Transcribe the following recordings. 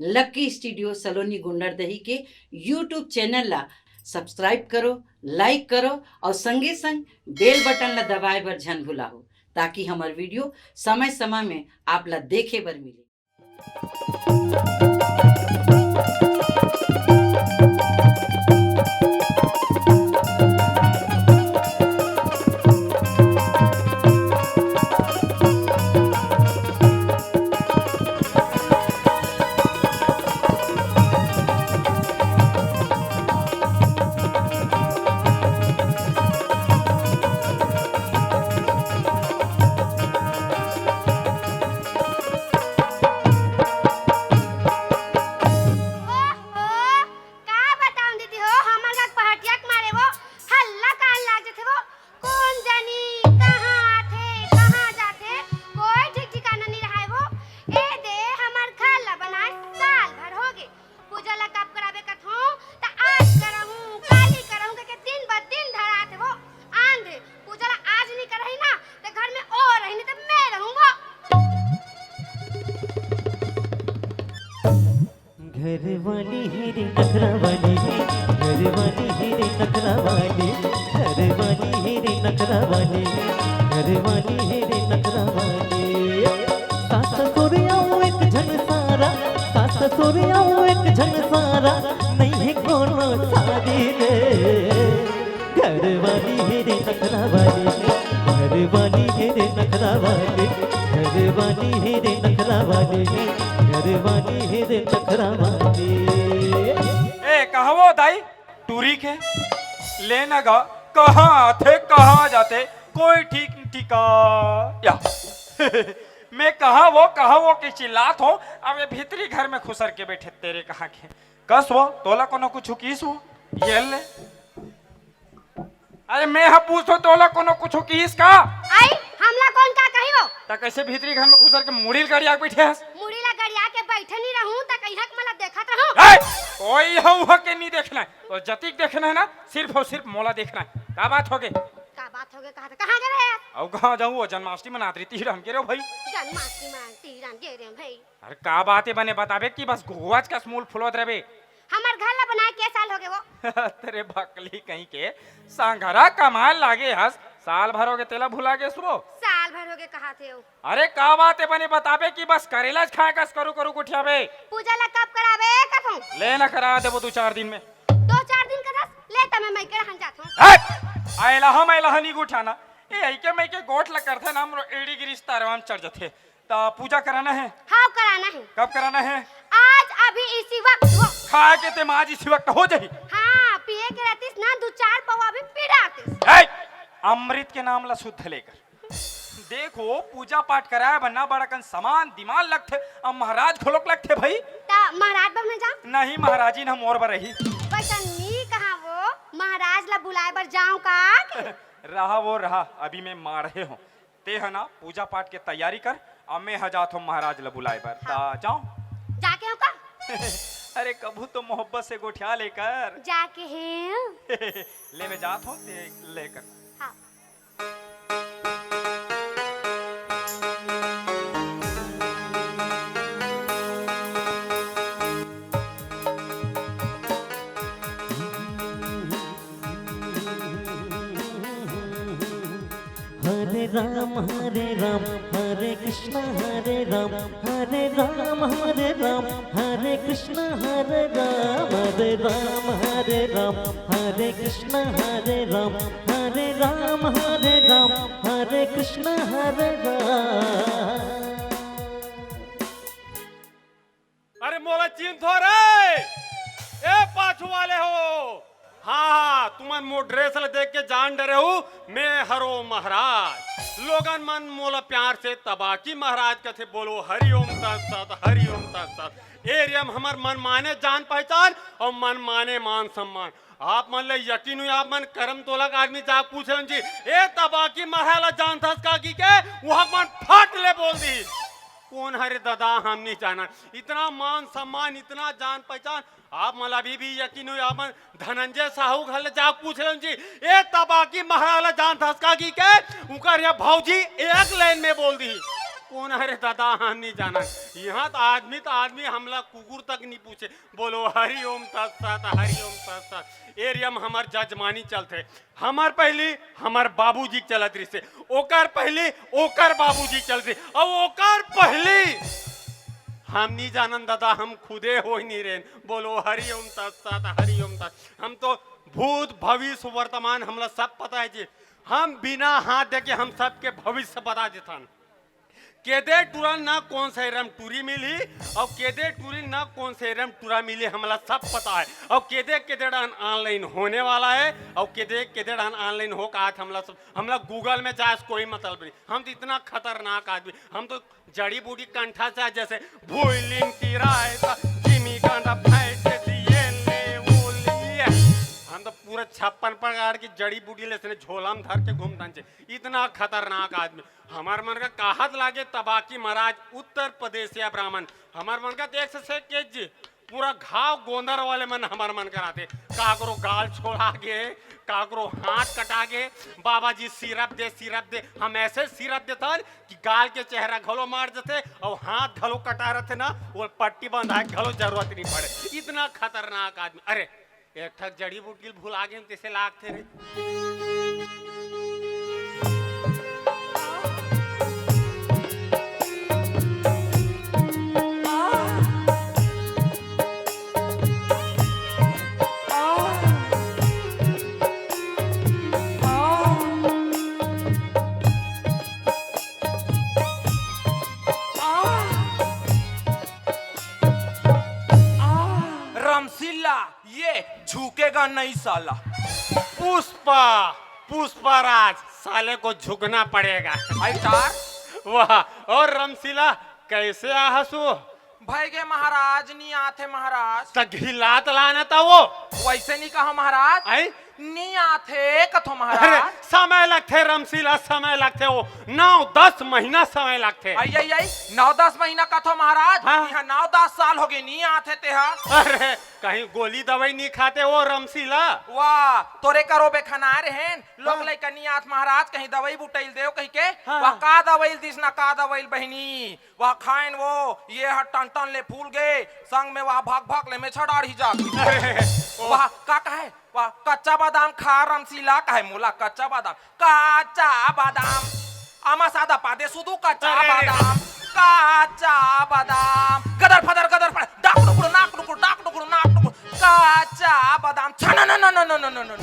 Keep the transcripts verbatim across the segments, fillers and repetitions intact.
Lucky studio सलोनी गुंडरदेही के YouTube channel ला subscribe करो, लाइक करो और संगे संग बेल बटन ला दबाए बर झन भुलाहू, ताकि हमर वीडियो समय समय में आप ला देखे बर मिले। ओहो, का बताऊं दीदी हो, हमर घर पहाटिया के मारे वो हल्ला कान लाग जथे वो। कोन जनी कहाँ आथे, कहाँ जाथे, कोई ठीक ठिकाना नहीं रहाय वो। ए दे, हमर घर ला बनाए साल भर हो गे। पूजा ला कब कराबे कथों, त आज करहूं, काली करहूं, कहिके दिन ब दिन धराथे वो। आन दे, पूजा ला आज नहीं करही ना, त घर में ओ रही, नहीं त मैं रहूं वो। घर वाली है रे नखरा वाली है, घर वाली है रे नखरा वाली, घर वाली है रे नखरा वाली, घर वाली है रे नखरा वाली। सास ससुर आओ एक झन सारा, सास ससुर आओ एक झन सारा, नहीं है कोनो सारी रे। घर वाली है रे नखरा वाली, घर वाली है रे नखरा वाली, घर वाली है रे नखरा वाली, घर वाली है रे नखरा वाली। ए, कहाँ वो दाई? टूरी के लेना गा, कहाँ आथे, कहाँ जाथे, कोई ठीक ठिका या। मैं कहाँ वो, कहाँ वो के चिल्लात हो, अब ये भीतरी घर में खुसर के बैठे तेरे कहाँ के। कस वो, तोला कोनो कुछ किस वो? ये ले। अरे मैं ह पूछो तोला कोनो कुछ किस का? आई, हमला कौन का कही वो? त कैसे भीतरी घर में घुसर के मुड़ी ल गड़िया के बैठे हस? मुड़ी ला गड़िया के बैठे नहीं रहूं त कहिया के मतलब देखत रहूं। ए, कोई हऊ ह के नहीं देखना है। तो जतिक देखना है ना, सिर्फ और सिर्फ मोला देखना है। का बात हो गई? का बात हो गई? कहाँ, कहाँ गए रहे? अउ कहाँ जाऊँ, वो जन्माष्टमी मनात रही, तीर हम गे रहे हो भाई। जन्माष्टमी मनात तीर हम गे रहे हो भाई। अरे का बात है बने बताबे कि बस गोवाच कस मूल फुलोत रहे। हमर घर ला बनाए के साल हो गए वो। तेरे बकली कहीं के, सांघरा कमाए लागे हस, साल भर हो गए तेला भुला गेस वो। साल भर हो गए कहा थे वो। अरे का बात है बने बताबे कि बस करेला खाए कस करू करू गुठियाबे। पूजा ला कब कराबे कथों? ले ना करा देबो दो चार दिन में। दो चार दिन का दस, ले त मैं मइके रहन जात हूँ। हट! आयला हम आयला हनी गुठियाना। ए, ऐके मइके गोठ ला करथे ना, हमरो एड़ी गिरिस तारवा में चढ़ जथे। त पूजा कराना है? हाँ, कराना है। कब कराना है? आज अभी इसी वक्त हो। खाए के ते आज इसी वक्त हो जाही। हाँ, पिए के रहतीस ना, दो चार पौवा भी पी डारतीस। ए, अमृत के नाम ला शुद्ध लेकर। देखो, पूजा पाठ कराए बर ना बड़ा कन सामान दिमाग लगथे, अब महाराज घलोक लगथे भाई। त महाराज बर मैं जाऊं? नहीं, महाराजी न मोर बर रही। वैसा नी कहा वो, महाराज ला बुलाए बर जाऊं का? रहा वो रहा, अभी मैं माढ़े हूँ। ते ह ना पूजा पाठ के तैयारी कर, अब मैं ह जात हूँ महाराज ला बुलाए बर। हाँ। त जाऊं? जाके हो का? अरे कभू तो मोहब्बत से गोठिया लेकर। जाके है। ले मैं जात हूँ, ते लेकर। हाँ। हरे राम हरे राम, हरे कृष्णा हरे राम, हरे राम हरे राम, हरे कृष्णा हरे राम, हरे राम हरे राम, हरे कृष्णा हरे राम, हरे राम हरे राम, हरे कृष्णा हरे राम। अरे मोला चिन्हथो रे, ए पाछू वाले हो। हाँ, हाँ, तुमन मोर ड्रेस ला देख के जान डरे हो, मैं हरो महाराज। लोगन मन मोला प्यार से तबाकी महाराज कथे, बोलो हरि ओम तत्सत, हरि ओम तत्सत। ए एरिया में हमर मन माने जान पहचान और मन माने मान सम्मान। आप मन ले यकीन हुई, आप मन करम तोलक आदमी जाके पूछ लेन जी, ए तबाकी महाराज ला जानथस का कहिके, वहाँ मन फट ले बोल दी। कोन हरे ददा, हम नहीं जानन। इतना मान सम्मान, इतना जान पहचान, आप मन ला अभी भी यकीन हुई, आप मन धनंजय साहू घर ले जाके पूछ लेन जी, ए तबाकी महाराज ला जानथस का कहिके, उकर यहाँ भौजी एक लाइन में बोल दी। कोन हरे दादा, हम नहीं जानन। यहाँ तो आदमी तो आदमी, हमला कुकुर तक नहीं पूछे। बोलो हरि ओम तत्सत, हरि ओम तत्सत। एरिया में हमर जजमानी चलथे। हमर पहली हमर बाबूजी के चलत रिसे, ओकर पहली ओकर बाबूजी चलत रिसे, अउ ओकर पहली हम नहीं जानन दादा, हम खुदे हो ही नहीं रेन। बोलो हरि ओम तत्सत, हरि ओम तत्सत। हम तो भूत, भविष्य, वर्तमान हमला सब पता है जी। हम बिना हाथ देके हम सबके भविष्य बता देथन। केदे टूरा न कोन से रम टूरी मिली, अउ केदे टूरी न कोन से रम टूरा मिली, हमला सब पता है। अउ केदे केदे डान online होने वाला है, अउ केदे केदे डान online हो का आज हमला सब, हमला Google में जाए से कोई मतलब नहीं। हम तो इतना खतरनाक आदमी, हम तो जड़ी बूटी कंठा से, जैसे भोइलिन की राय था, जिमी कांदा फैट दिए ले वो लिए। हम तो पूरा छप्पन प्रकार की जड़ी बूटी ले सने झोला में धर के घूमथन जी। इतना खतरनाक आदमी। हमर मन का कहत लागे तबाकी महाराज उत्तर प्रदेशिया ब्राह्मण। हमर मन का देख से, से के जी, पूरा घाव गोंदर वाले मन हमर मन कराथे। काकरो गाल छोड़ा गे, काकरो हाथ कटा गे। बाबा जी सिरप दे, सिरप दे। हम ऐसे सिरप देथन कि गाल के चेहरा घलो मार जथे अउ हाथ घलो कटा रथे ना, वो पट्टी बंधाए घलो जरूरत नहीं पड़े। इतना खतरनाक आदमी। अरे, एक ठक जड़ी बूटी ल भुला गेन, तइसे लागथे रे। रमसीला, ये झुकेगा नहीं साला। पुष्पा, पुष्पराज, साले को झुकना पड़ेगा। भाई चार। वाह, और रमसीला, कैसे आहसु? भाई गे महाराज, नी आथे महाराज। त घिलात लाना था वो। वैसे नी कहो महाराज। आई? नी आथे कथो महाराज। अरे, समय लगथे रमसीला, समय लगथे वो। नौ दस महीना समय लगथे। आई, आई, आई, नौ दस महीना कथो महाराज। हाँ। यहाँ नौ दस साल हो गए, नी आथे तेहा। अरे, कहीं गोली दवाई नी खाते वो रमसीला? वाह, तोरे करो बेखना रहेन, लोग हाँ। लइका नी आथ महाराज, कहीं दवाई बुटाइल देव कहिके। हाँ। वाह, का दवाई दिस ना, का दवाई बहिनी, वाह खाएन वो, ये ह टन टन ले फूल गे, संग में वाह भक भक ले मेछा डाढ़ी जाग। अरे, ओ। वाह, का कहे? वाह, कच्चा बादाम खा रमसीला, कहे मोला कच्चा बादाम, कच्चा बादाम। आमा सादा पादे सुदू कच्चा अरे, अरे। बादाम, कच्चा बादाम। गदर फदर, गदर फदर, डाक डुकुर, नाक डुकुर, डाक डुकुर, नाक डुकुर, कच्चा बादाम। छा ना ना ना ना ना ना ना ना।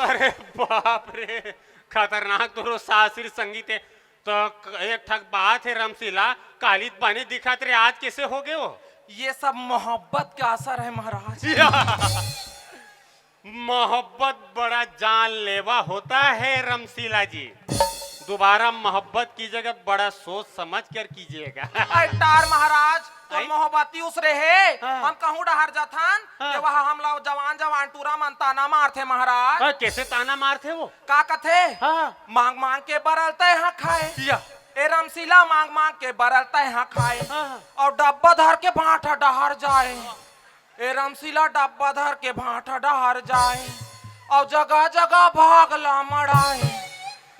अरे बाप रे, खतरनाक तोरो सासरी संगीत है। तो क-, एक ठक बात है रमसीला, काली त बने दिखत रे, आज कैसे हो गए हो? ये सब मोहब्बत का असर है महाराज। या। मोहब्बत बड़ा जानलेवा होता है रमसीला जी, दोबारा मोहब्बत कीजिएगा, बड़ा सोच समझ कर कीजिएगा। अरे तार महाराज, तो आई? मोहब्बती उसरे है, हाँ। हम कहूँ डहर जाथन, हाँ। ये वहाँ हम लोग जवान जवान टूरा मन ताना मारथे महाराज। हाँ, कैसे ताना मारथे वो? का कथे? हाँ। मांग मांग के बरलते हाँ खाए। या। ए रमसीला मांग मांग के बरलते हाँ खाए। हाँ। और डब्बा धर के भाटा डहर जाए। ए रमसीला डब्बा धर के भाटा डहर जाए, अउ जगह जगह भागला मड़ाए।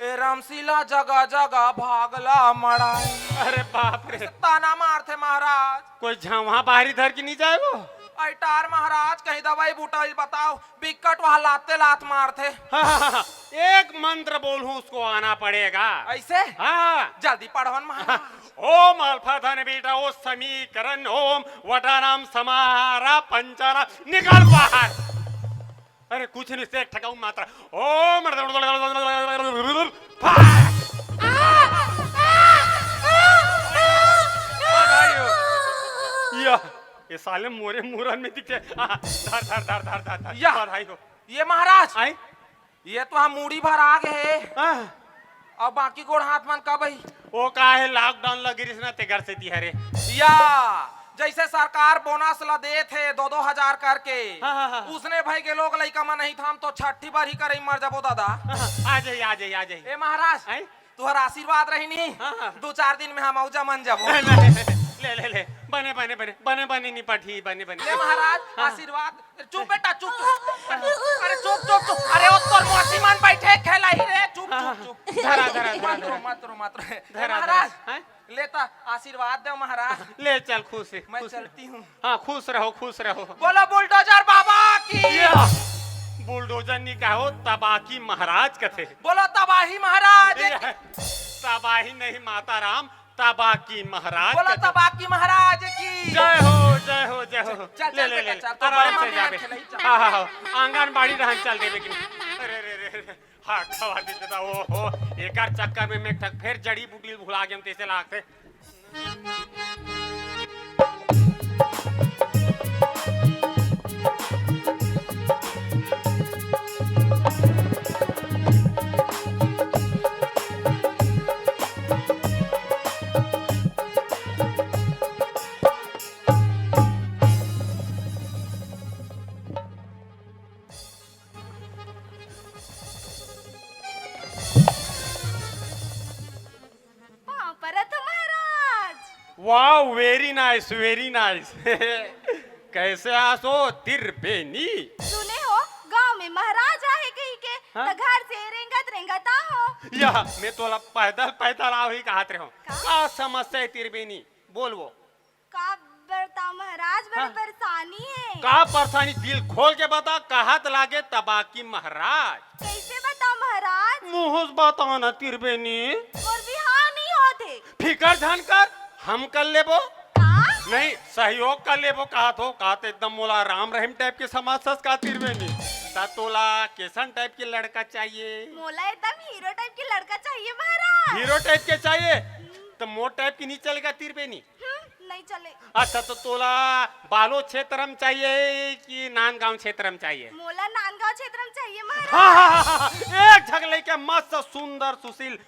ए रमसीला जगह जगह भागला मड़ाए। अरे बाप रे। ताना मारथे महाराज। कोई झांवा बाहरी धर के नहीं जाए वो? अइटार महाराज, कहीं दवाई बूटा बताओ, बिकट वह लाते लात मारथे। हाँ, हाँ, हाँ, एक मंत्र बोलूं, उसको आना पड़ेगा। ऐसे? हाँ। जल्दी पढ़वन महाराज। ओम अल्फा धन बीटा, ओ समीकरण, ओम वटानाम समाहारा पंचानाम, निकल बाहर। अरे कुछ नहीं, से एक ठकाऊ मात्रा। ओम या, ये साले मोरे मुरन में दिखे। आ, धर, धर, धर, धर, धर, धर। या। बधाई हो। ये महाराज। आई? ये तो हम मूड़ी भर आ गए हे। हाँ। अब बाकी गोड़ हाथ मन कब ही? वो का है, lockdown लगी रहिस ना, तेकर सेती हरे। या, जैसे सरकार बोनस ला देत हे दो दो हजार करके, हाँ, हाँ, हाँ। उसने भाई के लोग लइका मन नहीं था, हम तो छठी बार ही करई मर जाबो दादा। हाँ, हाँ, आ जाई, आ जाई, आ जाई। ए महाराज, आई? तुहर आशीर्वाद रही नहीं, हाँ, हाँ। दो चार दिन में हम औजा मन जाबो। ले, ले, ले, ले। बने, बने, बने, बने, बने, निपट ही, बने, बने। ले महाराज, हाँ। आशीर्वाद। चुप बेटा, चुप, चुप। अरे चुप, चुप, चुप। अरे वो तोर मौसी मन बैठे खेलाई रे, चुप, हाँ, चुप, हाँ। चुप। धरा, धरा, धरा, धरा। मत रो, मत रो। ए, धरा, महाराज, धरा। हैं? लेता आशीर्वाद दे महाराज। ले चल, खुश है, मैं खुश रहो। चलती हूँ। हाँ, खुश रहो, खुश रहो। बोलो बुलडोजर बाबा की। या, बुलडोजर नहीं कहो, तबाकी महाराज कथे। बोलो तबाही महाराज की। तबाही नहीं माता राम, तबाकी महाराज बोलो कथे। तबाकी महाराज की। जय हो, जय हो, जय हो। चल, ले, चल ले, बेटा, ले, चल, तो आराम बड़ा से मामी जाबे। आके ले चल। हाँ, हाँ, हाँ, आंगनबाड़ी रहन चल देबे कि नहीं? अरे, रे, रे, रे, हाथ खवा दे देता, ओ हो, एकर चक्कर में मैं ठक फेर जड़ी बूटी भुला गेम, तैसे लागते। पाँव परत हो महाराज। Wow, very nice, very nice। कैसे आस हो तिरबेनी? सुने हो, गांव में महाराज आहे कही के, हाँ? त घर से रेंगत रेंगत आ हो। या, मैं तोला पैदल पैदल आओ ही कहत रहे हो। का? का समस्या है तिरबेनी? बोल वो। का बताओ महाराज, बड़ी हाँ। परेशानी है। का परेशानी? दिल खोल के बता, कहत लागे तबाकी महाराज। कैसे बताओ महाराज? मुँह से बताओ ना तिरबेनी। मोर बिहाव नहीं होत हे। फिकर झन कर, हम कर लेबो। का? नहीं, सहयोग कर लेबो, कहत हो, कहत एकदम मोला राम रहीम type के समझ सस का तिरबेनी। त तोला कैसन type के लड़का चाहिए? मोला एकदम हीरो type के लड़का चाहिए महाराज। हीरो type के चाहिए? हम्म। त मोर type के नहीं चलेगा तिरबेनी? हम्म, नहीं चले। अच्छा, तो तोला बालोद क्षेत्र में चाहिए कि नांदगांव क्षेत्र में चाहिए? मोला नांदगांव क्षेत्र में चाहिए महाराज। हाँ, हाँ, हाँ, हाँ, एक झक लइका मस्त, सुंदर, सुशील,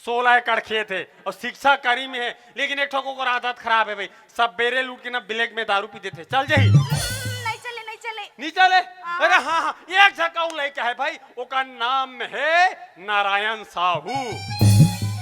सोलह एकड़ खेत है और शिक्षा करी में है, लेकिन एक ठो ओकर आदत खराब है भाई, सब बेरे लूट के ना black में दारू पी देथे। चल जाही? हम्म, नहीं चले, नहीं चले। नहीं चले? हाँ। अरे हाँ, हाँ, एक झक अउ लइका है भाई, ओकर नाम है नारायण साहू।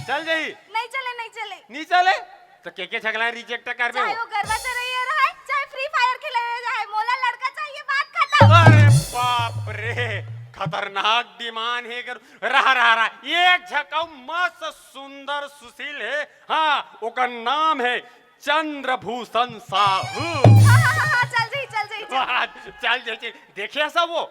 चल जाही? नहीं चले, नहीं चले। नहीं चले? तो के के झक ला reject करबे चाहे हो? वो गरवा चरइया रहे, चाहे Free Fire खेले रहे, चाहे मोला लड़का चाहिए, बात खत्म। अरे बाप रे, खतरनाक demand है कर। रहा, रहा, रहा। एक झक अउ मस्त सुंदर सुशील है। हाँ, ओकर नाम है चंद्रभूषण साहू। हाँ, हाँ, हाँ, हाँ, चल जाही, चल जाही, चल। वाह, चल जाही, चल। देखे सब वो?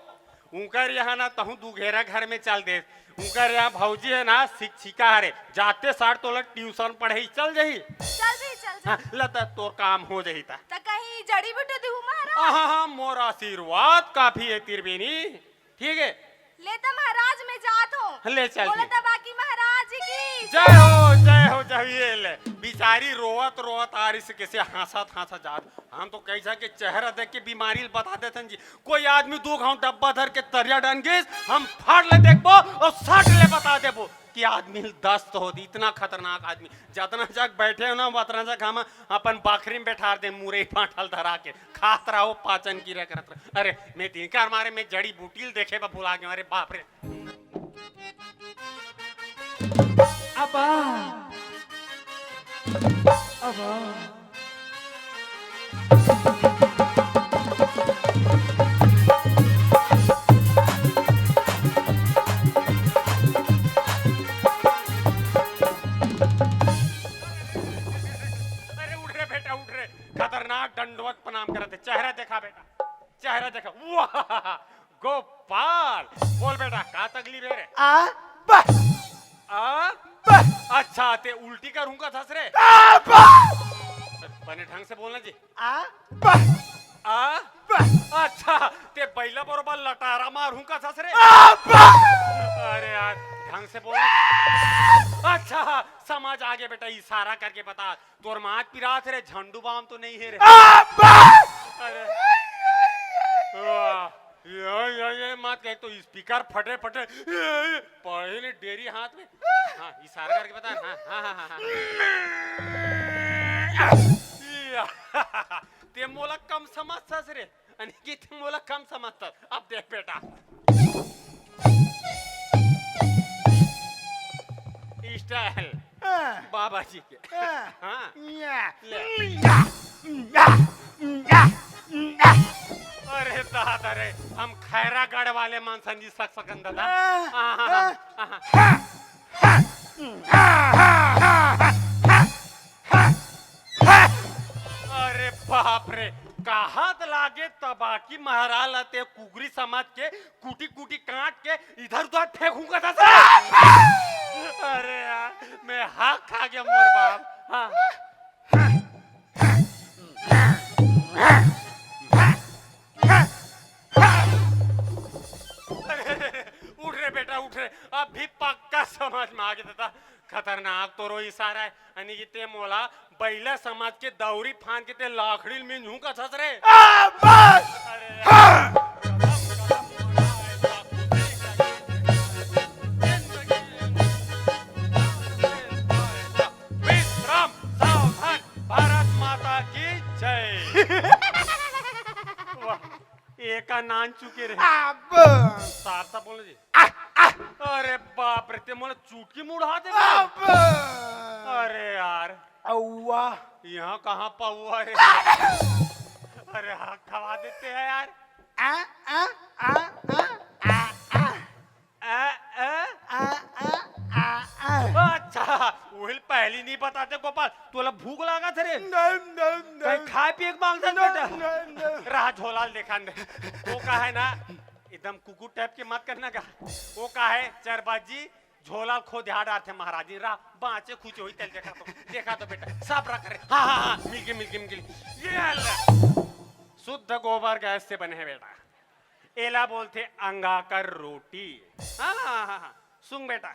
उनकर यहाँ ना तहूँ दू घेरा घर में चल दे। उनकर यहाँ भौजी है ना, शिक्षिका हरे, जाते सार तोला tuition पढ़े चल जाही। चल जाही, चल जाही। हाँ, ल त तोर काम हो जाही त। त कहीं जड़ी बूटी दिहू महाराज? हाँ, हाँ, हाँ, मोर आशीर्वाद काफी है तिरबेनी। ठीक है? ले त महाराज, मैं जात हूँ। ले चल बोला जी। त बाकी महाराज की जय हो, जय हो, जय हो। ये ले, बिचारी रोवत रोवत आ रही से, कैसे हंसत हंसत जात। हम तो कई झन के चेहरा देख के बीमारी ल बता देथन जी। कोई आदमी दू घांव डब्बा धर के तरिया डन गिस, हम फट ले देखबो और सट ले बता देबो कि आदमी ल दस्त होत, इतना खतरनाक आदमी। जतना जग बैठे हो ना, वतना जग हम अपन बाखरी में बैठार दे, मुरई फांठल धरा के। खात रहो, पाचन क्रिया करत रहो। अरे, मैं तिनकर मारे मैं जड़ी बूटी ल देखे बा भुला गयो। अरे बाप रे। अबा, अबा। अरे उठ रे बेटा, उठ रे। खतरनाक दंडवत प्रणाम करत हे। चेहरा देखा बेटा, चेहरा देखा। वाह, गोपाल, बोल बेटा, का तकलीफ है रे? आ, बा। आ? बा। अच्छा, ते उल्टी कर हुंकत हस रे? आ, बा। बने ढंग से बोलना जी। आ, बा। आ? बा। अच्छा, ते बैला बरोबर लटारा मार हुंकत हस रे? आ, बा। अरे यार, ढंग से बोल। अच्छा, समझ आ गया बेटा, इशारा करके बता। तोर माथ पिरात हे रे, झंडू बाम तो नहीं है रे? आ, बा। अरे। वाह। ये, ये, ये मत कह, तो speaker फटे, फटे। ये, ये, पढ़े ने डेरी हाथ में। हाँ, इशारा करके बता। हाँ, हाँ, हाँ, हाँ, हाँ। या, ते मोला कम समझ सस रे। अनिकेत मोला कम समझता। अब देख बेटा। Style। हाँ। बाबा जी के। हाँ। हाँ। या। ले। या। या। या। अरे दादा रे, हम खैरागढ़ वाले मन संजी सक सकन दादा। हाँ। हाँ, हाँ, हाँ, हाँ। हाँ। अरे बाप रे, कहात लागे तबाकी महाराज ला ते कुकरी समाज के कूटी कूटी काट के इधर उधर फेंकूंगा था सर। अरे यार, मैं हाक खा गया मोर बाप। हाँ। अरे, उठ रे बेटा, उठ रे। अभी पक्का समझ में आ गया दादा, खतरनाक तोरो इशारा है। यानी कि ते मोला बइला समाज के दौरी फान के ते लाखड़ी में झुका छस रे। आ, बस! अरे, हाँ! विश्राम, सावधान, भारत माता की जय। वाह, एका नान चुके रे। अब। सार सा बोल जी। अरे बाप रे, ते मोला चुटकी मुड़ा दे। अब। अरे यार। अउआ। यहाँ कहाँ पौआ रे? अरे हाँ, खवा देते हैं यार। आ, आ, आ, आ, आ, आ। आ, आ। आ, आ, आ, आ। अच्छा, वही पहली नहीं बताते गोपाल, तोला भूख लागा था रे? नहीं, नहीं, कहीं नहीं। खाए पिए के मांगता नहीं, बेटा? नहीं, नहीं। रहा झोला ल देखा दे। वो का है ना, एकदम कुकुर टाइप के मत करना का। वो का है, चरबाजी झोला ल खो ध्यान डारथे महाराज जी। रहा बाँचे खुचे होई तेल देखा तो, देखा तो बेटा, सब रख रे। हाँ, हाँ, हाँ, मिल के, मिल के, मिल के। ये ले। शुद्ध गोबर गैस से बने हैं बेटा। एला बोलथे अंगाकर रोटी। हाँ, हाँ, हाँ, हाँ। सुन बेटा।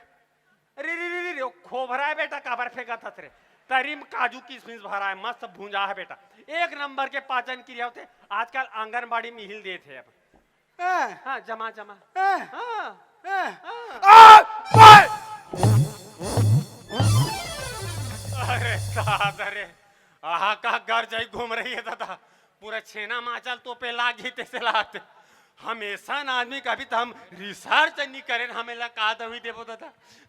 रे, रे, रे, रे, रे, खोभरा है बेटा, काबर फेंकत हस रे? तरी म काजू किशमिश भरा है, मस्त भुंजा है बेटा। एक नंबर के पाचन क्रिया होथे। आजकल आंगनबाड़ी में हिल देथे अब। हाँ। हाँ, जमा, जमा। हाँ। हाँ। हाँ। हाँ। आ, बाय। अरे दादा रे, आहा का घर जाई घूम रही है दादा। पूरा छेना माचल तो पे लाग गई तेसे लात। हम ऐसा आदमी कभी तो हम रिसर्च नहीं करें, हमें ला का दवाई देबो दादा।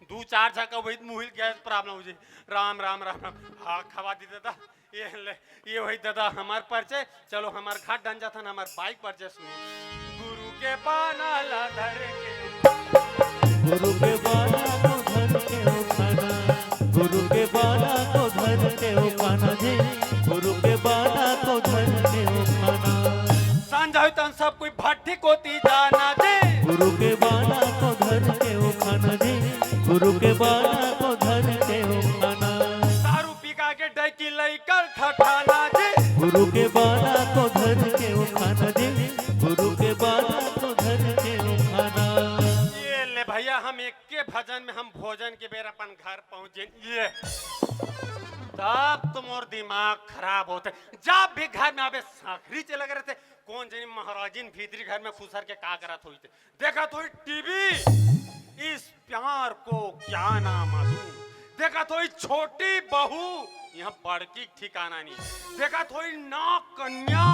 दू चार झका वही मुहिल गैस प्रॉब्लम हो जाए। राम, राम, राम, राम। हाँ, खवा दी दादा। ये ले, ये वही दादा हमार परिचय। चलो हमार घर डन जाथन, हमार बाइक परिचय सुनो। गुरु के बाना ला धर के। गुरु के बाना को धर के उठाना, गुरु के बाना को धर के उठाना जी, गुरु के बाना को धर के उठाना। संझा होई तन सब कोई भट्ठी कोती जाना जी। गुरु के बाना को धर के उठाना जी, गुरु के बाना को धर के उठाना। दारू पी का के डैकी लइकर ठठाना जी। गुरु के बाना को धर के उठाना जी, गुरु के बाना को धर के उठाना। ये ले भैया, हम एक के भजन में हम भोजन के बेर अपन घर पहुंचे। ये तब तो मोर दिमाग खराब होथे। जब भी घर में आबे सांकरी चले गए रहथे, कौन जनी महाराजिन भीतरी घर में खुसर के का करत होई ते। देखत होई टीवी, इस प्यार को क्या नाम दूं। देखत होई छोटी बहू, यहाँ बड़की ठिकाना नहीं। देखत होई नाग कन्या,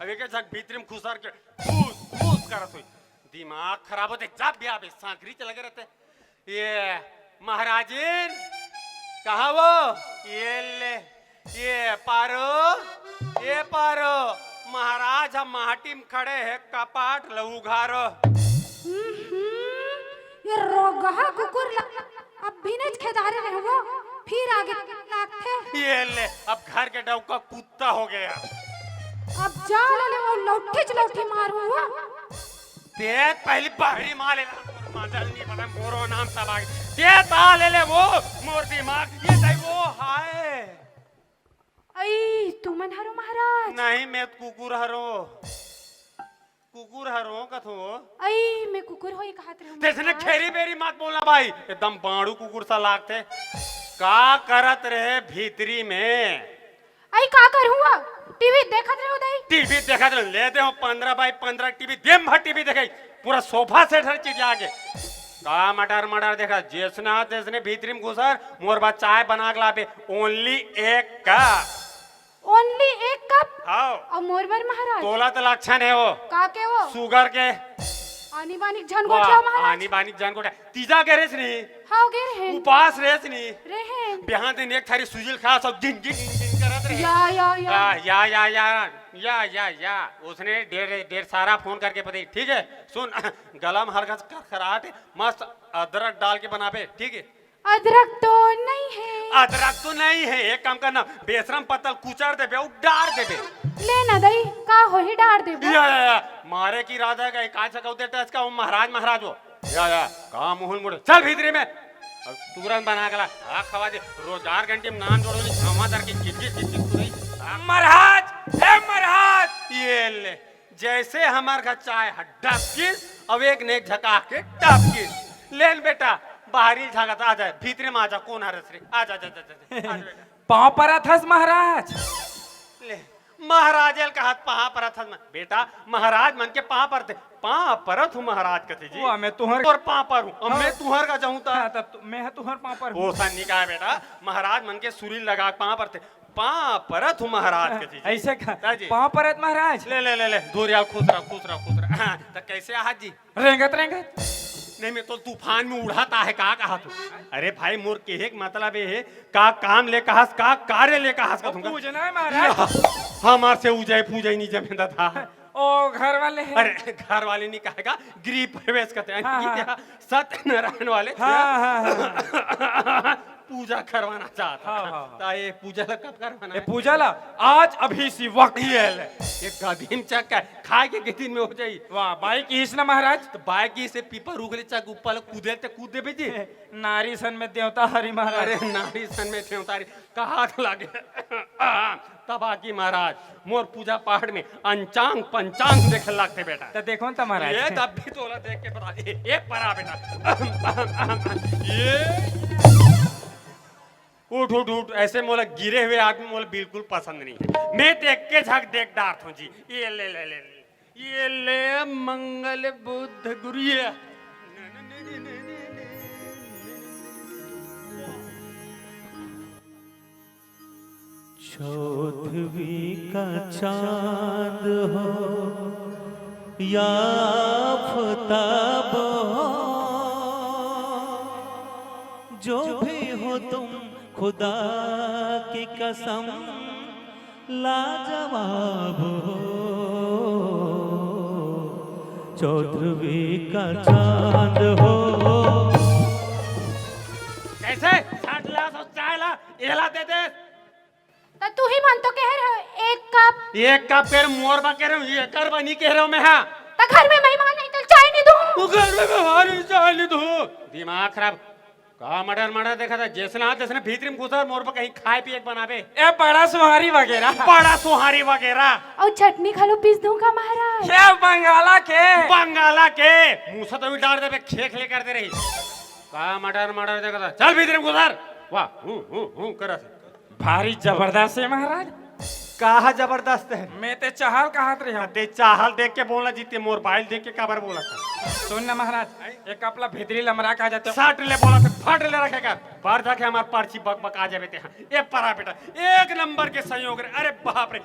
अब एक झक भीतरी में खुसर के फूस फूस करत होई। दिमाग खराब होथे, जब भी आबे सांकरी चले गए रहथे। ये महाराजिन, कहाँ वो? ये ले, ये पारो, ये पारो, महाराज हम माटी में खड़े हैं, कपाट ल उघारो। हम्म, ये रोगहा कुकुर ला, अब भी नहीं खेदारे रहे वो, फिर आगे लागथे। ये ले, अब घर के डौका कुत्ता हो गया। अब जा ले, ले वो लौठी च लौठी मारू वो। ते पहली बहरी माँ ले ला, तोर माँ जल नहीं पता, मोरो नाम सब आगे। ते ता ले ले वो, मोर दिमाग, ये दई वो, हाय। अई, तुमन हरो महाराज? नहीं, मैं तो कुकुर हरो। कुकुर हरो कथो। अई, मैं कुकुर होई कहत रहूं तेसने महाराज। खेरी बेरी मत बोलना भाई, एकदम बाड़ू कुकुर सा लागथे। का करत रहे भीतरी में? अई का करहूं अब? टीवी देखत रहूं दाई। टीवी देखत रहूं, ले दे हो पन्द्रह बाई पन्द्रह टीवी, दिन भर टीवी देखे, पूरा सोफा सेट हर चीज आगे। का मटर मटर देखा, जैसना तैसने भीतरी में घुसर, मोर बाद चाय बना के लाबे, only एक कप। Only एक कप? हाव। अउ मोर बर महाराज? तोला तो लक्षण है वो। का के वो? शुगर के। आनी बानी झन वाह, गोठिया महाराज। आनी बानी झन गोठिया। तीजा के रेस नहीं। हाव गे रहे। उपास रेस नहीं। रहे। बिहान दिन एक थारी सुजिल खा सब दिन दिन दिन दिन करत रहे। या, या, या। या, या, या, या। या, या, या। उसने डेढ़, डेढ़ सारा फोन करके बताई, ठीक है? सुन, गला में हल्का सा खराट है, मस्त अदरक डाल के बनाबे, ठीक है? अदरक तो नहीं है। अदरक तो नहीं है, एक काम करना, बेसरम पत्तल कुचर देबे अउ डार देबे। ले ना दई, का होही डार देबो? या, या, या, मारे की इरादा का, का छकाऊ देता इसका, वो महाराज, महाराज वो। या, या, का मुहुल मुड़े, चल भीतरी में। अब तुरंत बना के ला, आ खवा दे, रोज आठ घंटे में नाम जोड़ो नहीं, खावा दर के किट किट किट किट सुनाई। महाराज, ए महाराज, ये ले, जैसे हमार घर चाय ह डबकिस, अब एक ने एक झका के टपकिस। लेन बेटा, बाहरी झागत आ जाए, भीतरे में आ जा, कौन हरस रे? आ जा, जा, जा, जा, जा, आ जा बेटा। पाँव परत हस महाराज। ले, महाराज एल कहत पाँव परत हस म-, बेटा, महाराज मन के पाँव परते, पाँव परत हूँ महाराज कथे जी। वो मैं तुहर और पाँव पर हूँ, अब मैं हाँ। तुहर का जाऊँ ता। हाँ, तब तु-, मैं ह तुहर पाँव पर हूँ। ओसन नहीं कहा बेटा, महाराज मन के सुरी लगा के पाँव परते, पाँव परत हूँ महाराज कथे जी। ऐसे का? हाँ जी। पाँव परत महाराज। ले, ले, ले, ले, धूर यार, खुश रह, खुश रह, खुश रह। हाँ, तो कैसे आहात जी? रेंगत, रेंगत। नहीं, मैं तो तूफान में उड़त आहे, का कहा तू? अरे भाई, मोर केहे के मतलब ये है, का काम ले कहस, का कार्य ले कहस, का ओ, तुमका? पूजना है महाराज। या, हमार से उजय पूजय नहीं जमेंदा था। ओ, घर वाले हैं। अरे, घर वाले नहीं कहेगा, गृह प्रवेश कहते हैं। हाँ, हाँ। सत्यनारायण वाले हाँ, हाँ, हाँ। पूजा करवाना चाहता हाँ, था। हाँ, हाँ। तो ये पूजा ला कब करवाना ये है? पूजा ला आज अभी सी वक्त। ये ले, ये गदीम चक्का है, खाए के गदीन में हो जाई। वाह, बाई किहिस ना महाराज। तो बाई किहिस से पीपर उगले चक ऊपर कूदे ते कूद देबे जी। नारी सन में देवता हरी महाराज। अरे नारी सन में देवता हरी, कहा तो लागे। तबाकी महाराज, मोर पूजा पाठ में अंचांग पंचांग देखे लगते बेटा। तो देखो न तो महाराज। ये तब भी तोला देख के बता, ए, ए परा बेटा। ये उठ, उठ, उठ, ऐसे मोला गिरे हुए आदमी मोला बिल्कुल पसंद नहीं है। मैं देख के झक देख डारत हूँ जी। ये ले, ले, ले, ले। ये ले मंगल बुद्ध गुरु ये। चौदहवीं का चांद हो या आफताब हो, जो भी हो तुम खुदा की कसम लाजवाब हो, चौदहवीं का चांद हो। कैसे? साठ ला सौ चाय ला, एला दे दे। त तू ही मन तो कह रहे हो, एक कप। एक कप कह रहे, मोर बा कह रहे, ये कर बा नहीं कह रहे मैं, हाँ। त घर में मेहमान है, तो चाय नहीं दूँ। वो घर में मेहमान है, चाय नहीं दूँ। दिमाग खराब। का मटर मटर देखा था, जैसे ना, जैसे ना भीतरी में घुसा, मोर पर कहीं खाए पिए के बनाबे। ए, बड़ा सुहारी वगैरह। बड़ा सुहारी वगैरह। और चटनी घलो पीस दूँ का महाराज? ये बंगाला के। बंगाला के। मुँह से तो भी डाल देबे, खेख ले कर दे रही। का मटर मटर देखा था, चल भीतरी में घुसर। वाह, हूँ, हूँ, हूँ, करा से। भारी जबरदस्त है महाराज। काहा जबरदस्त है? मैं ते चाहल कहत रहे हूँ। ते चाहल देख के बोलना जी, ते मोर बाइल देख के काबर बोला था? सुन ना महाराज, एक कपला भीतरी लमरा के आ जाते हो। सट ले बोला था, फट ले रखे कर। बार जाके हमार पर्ची बक बक आ जावे ते। हाँ, ए परा बेटा, एक नंबर के संयोग रे। अरे बाप रे,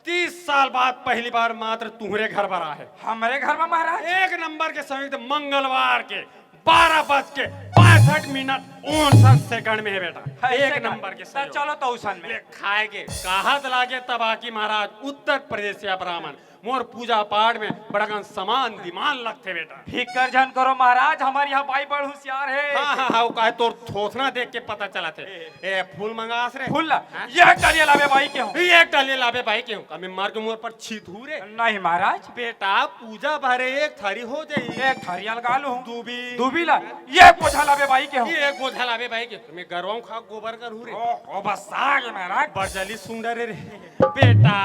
तीस साल बाद पहली बार मात्र तुम्हरे घर पर आए। हमारे घर में महाराज? एक नंबर के संयोग, मंगलवार के बारह बज के पैंसठ मिनट उनसठ सेकंड में है बेटा। है एक सेकंड। नंबर के त संयोग। चलो तो उसन में। ले खाए के कहत लागे तबाकी महाराज, उत्तर प्रदेश से ब्राह्मण, मोर पूजा पाठ में बड़कन समान दिमाग लगथे बेटा। फिकर झन करो महाराज, हमारे यहाँ बाई बड़ होशियार है। हाँ, हाँ, हाँ, वो काहे तोर थोथना देख के पता चला थे। ए, फूल मंगास रे। फूल ला? हाँ? ये टलिया लाबे बाई के हूँ। ये टलिया लाबे बाई के हूँ। कभी मार के मोर पर छीत हूँ रे। नहीं महाराज। बेटा, पूजा भरे एक थारी हो जाई। एक थारी अलगा लूँ। दूबी। दूबी ला। ये बोझा लाबे बाई के हूँ। ये एक बोझा लाबे बाई के। मैं गरवाऊँ खा गोबर कर हूँ रे। ओ, ओ, बस आ गए महाराज। बरजली सुंदर रे। बेटा,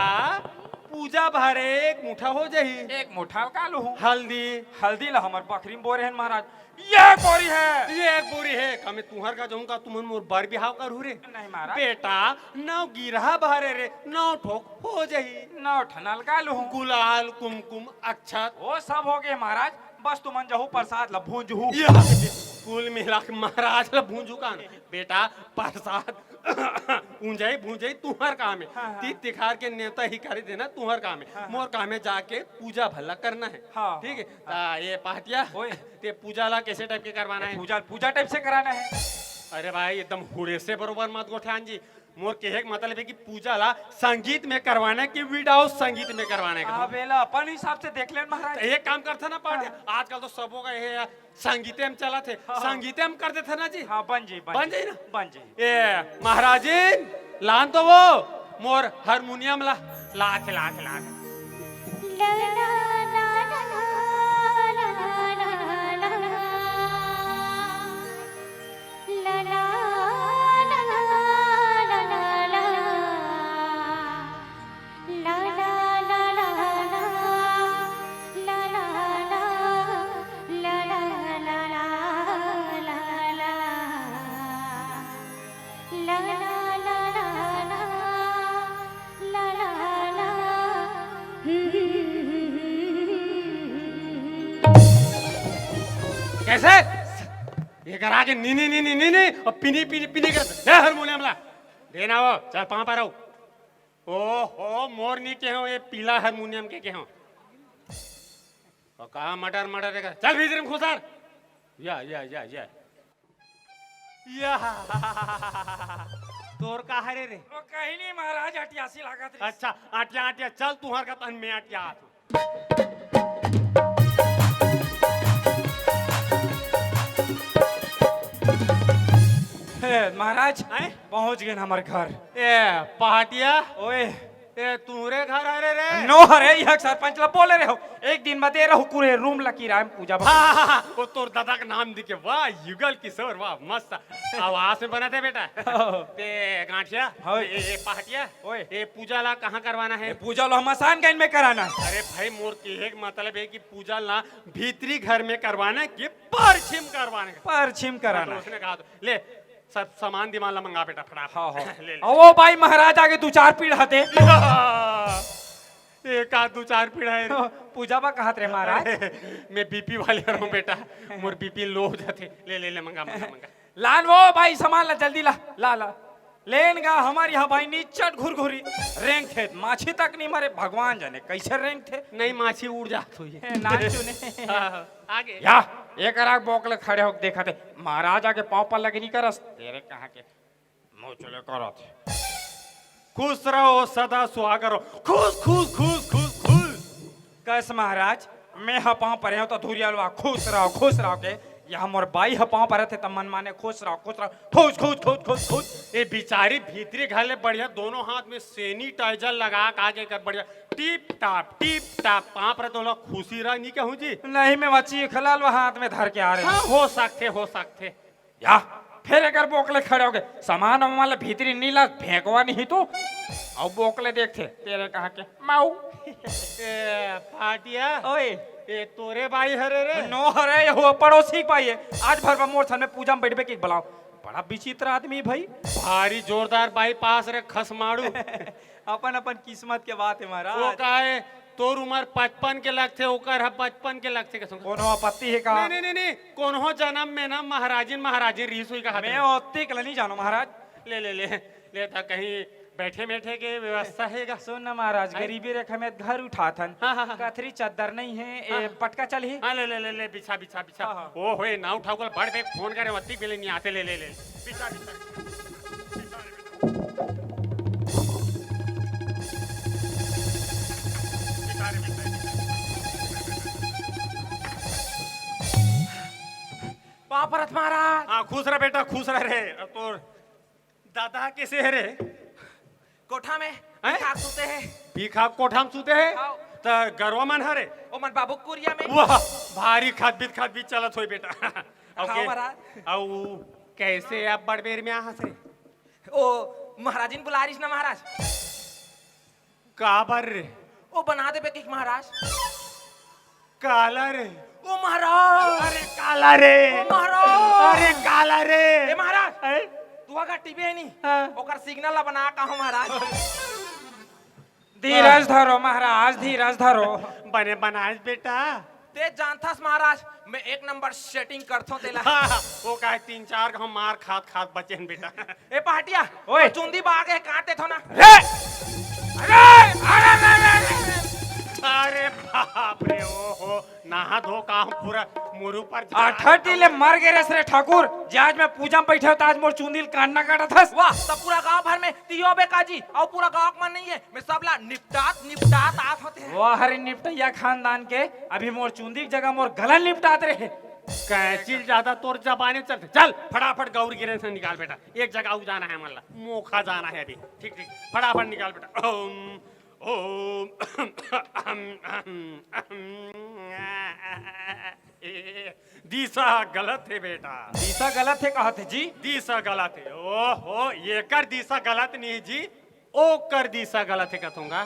पूजा भरे एक मुठा हो जाई। एक मुठा अलगा लूँ। हल्दी। हल्दी ला हमर बखरी में बोरे हन महाराज। ये एक बोरी है। ये एक बोरी है। का मैं तुहर का जाऊंगा, तुमन मोर बर बिहाव करहू रे। नहीं महाराज। बेटा, नौ गिरहा भरे रे, नौ ठोक हो जाई। नौ ठन अलगा लूँ। गुलाल, कुमकुम, अक्षत। वो सब हो गए महाराज, बस तुमन जहू प्रसाद ला भूंजहू। ये कुल मिला के महाराज ला भूंजू का ना? बेटा, प्रसाद ऊंजई भूंजई तुहर काम है। हाँ, हाँ। तीज तिखार के नेवता ही करे देना तुहर काम है। हाँ, हाँ। मोर काम है जाके पूजा भला करना है। हाँ, ठीक है? हाँ। ता ये पाटिया, ओए। ते पूजा ला कैसे टाइप के करवाना है? पूजा, पूजा टाइप से कराना है। अरे भाई, एकदम हुड़े से बरोबर मत गोठान जी। मोर कहे के मतलब हे कि पूजा ला संगीत में करवाना हे कि without संगीत में करवाना हे? हाँ, बेला अपन हिसाब से देख लेन महाराज। तो एक काम करथे ना पार्टी, हाँ। आजकल तो सबो का ये संगीते में चलत हे, हाँ। संगीते में कर देथे ना जी। हाँ, बन जाई, बन बन जाई। जाई ना? बन जाई। ए महाराजिन, लान तो वो मोर हारमोनियम ला, लात हे, लात हे, लात हे। कैसे? ये करा के नी, नी, नी, नी, नी, नी, और पिनी, पिनी, पिनी कर दे हारमोनियम ला। देना वो, चल पाँव पर आओ। ओहो, मोर नी के हो, ये पीला हारमोनियम के, के हो। और कहा मटर, मटर देखा, चल भीतर में घुसर। या, या, या, या। या। तोर का हरे रे? वो कहीं नहीं महाराज, अटियासी लागत रही। अच्छा, अटिया, अटिया, चल तुहर का तन में अटिया तू। हे, महाराज, हैं? पहुंच गए हमारे घर। ए, पहाटिया। ओए। ए, तुहरे घर हरे रे? नो हरे, यह सरपंच ला बोले रहे हो। एक दिन में दे रहू पूरे रूम ला किराए में पूजा हाँ, हाँ, हाँ, वो तोर दादा का नाम दिखे, वाह, युगल किशोर, वाह, मस्त। आवास में बना थे बेटा। ते गांठिया, हाँ। ए, ए, पहाटिया, ओए। ए, पूजा ला कहाँ करवाना है? ए, पूजा ला हम मसान गंज में कराना है। अरे भाई, मोर के एक मतलब है कि पूजा ला भीतरी घर में करवाना है कि परछिम करवाना है? परछिम कराना हाँ, तो है। उसने कहा तो, ले, सब सामान दिमान ला मंगा बेटा, फटाफट। हाँ, हाँ। ले, ले। अब वो भाई महाराज आगे दू चार पीढ़ा दे। एक आध दू चार पीढ़ा है। पूजा बा कहत रे महाराज। मैं बीपी वाले रहूं बेटा, मोर बीपी लो हो जाथे। ले, ले, ले, मंगा, मंगा, मंगा। लान वो भाई सामान ला, जल्दी ला, ला, ला। लेन गा हमार यहाँ भाई नीचट घुरघुरी रेंग थे, माछी तक नहीं मरे, भगवान जाने कैसे रेंग थे। नहीं, माछी उड़ जात हुई। ए, नान चुने। हाँ, हाँ, आगे। या, एक राग बोकले खड़े होके देखा थे, महाराज आगे पाँव पर लगे नहीं करस, तेरे कहाँ के मुँह चले करत हे। खुश रहो, सदा सुहागर रहो। खुश, खुश, खुश, खुश, खुश। कस महाराज, मैं ह पाँव परे हूँ तो धुरिया लुआ खुश रहो, खुश रहो के। यहाँ मोर बाई ह पाँव परे थे त मन माने खुश रहो, खुश रहो, खुश, खुश, खुश, खुश, खुश। ए बिचारी भीतरी घर ले बढ़िया दोनों हाथ में sanitizer लगा के आगे कर बढ़िया टिप टाप, टिप टाप पाँव परे तो ला खुशी रह नहीं कहूँ जी। नहीं, मैं बच्ची खलाल वो हाथ में धर के आ रहे हाँ, हो सकते, हो सकते। या, फिर एकर बोकले खड़े होके, "सामान वामान ला भीतरी नी ला, फेंकवा नहीं तू।" अउ बोकले देखथे, तेरे कहाँ के, "माऊ।" ए, पाटिया। ओए। ए, तोरे बाई हरे रे? नो हरे, ये हुआ पड़ोसी के बाई है। आज भर बा मोर सामने पूजा में बैठबे के बलाओ। बड़ा विचित्र आदमी भाई। भारी जोरदार बाईपास रे खसमाड़ू। अपन अपन किस्मत के बात है महाराज। वो का है, तोर उमर पचपन के लगथे, ओकर ह पचपन के लगथे, कसम। कोनो आपत्ति हे का? नहीं, नहीं, नहीं, नहीं, कोनो जनम में ना महाराजिन, महाराजिन रीस हुई कहा मैं था। ओत्ती के नहीं जानो महाराज। ले, ले, ले, ले, ता कहीं बैठे बैठे के व्यवस्था हे गा? सुन ना महाराज, हैं? गरीबी रेखा में घर उठाथन। हाँ, हाँ, हाँ। कथरी चद्दर नहीं है, ए, हाँ। पटका चल ही। हाँ, ले, ले, ले, ले, बिछा, बिछा, बिछा। हाँ, हाँ। ओ होए, ना उठाओ, कल बड़ पे फोन करे, वत्ती के लिए नहीं आते, ले, ले, ले। बिछा, बिछा, बिछा। पाँव परत महाराज। हाँ, खुश रह बेटा, खुश रह रे। अब तो दादा कैसे है रे? कोठा में हैं? भीखा सूते है। भीखा कोठा में सूते है? हाँ। त गरवा मन हरे? ओ मन बाबू कुरिया में। वाह, भारी खदबित खदबित चलत होई बेटा। हाँ, ओके। महाराज। अउ कैसे अब बड़ बेर में आहस रे? ओ, महाराजिन बुला रहीस ना महाराज। काबर रे? ओ बना देबे कहिके महाराज। काला रे? ओ महाराज। अरे काला रे? ओ महाराज। अरे काला रे? ए महाराज, हैं? तुहा का टीवी है नी? हाँ। ओकर सिग्नल ला बना का हो महाराज। धीरज धरो महाराज, धीरज धरो। बने बनाएस बेटा। ते जानथस महाराज, मैं एक नंबर सेटिंग करथों तेला। हाँ, वो का तीन चार घाव मार खात खात बचे हन बेटा। ए पहाटिया, ओए। चुंदी बाग है, काट देथों ना। रे! अरे! अरे, अरे, अरे, अरे, अरे! अरे बाप रे, ओहो, नहा धो का हम पूरा मुरू पर जा- अठटी ले मर गे रेस रे ठाकुर, जे आज मैं पूजा में बैठे हों, त आज मोर चुंदी ल काटना काटत हस। वाह, त पूरा गांव भर में तियो बेकाजी, अउ पूरा गांव के मन नहीं है, मैं सबला निपटात निपटात आत होते हैं। वाह रे निपटैया खानदान के, अभी मोर चुंदी के जगह मोर गला निपटात रहे। कैंची ल ज्यादा तोर जबानी चलथे। चल फटाफट गौर गिरे से निकाल बेटा, एक जगह अउ जाना है, मतलब मोखा जाना है अभी। ठीक ठीक, फटाफट निकाल बेटा। ओम ओम ए, दिशा गलत हे बेटा। दिशा गलत हे कहत हे जी। दिशा गलत हे। ओहो, एकर दिशा गलत नहीं जी, ओकर दिशा गलत हे कथोंगा।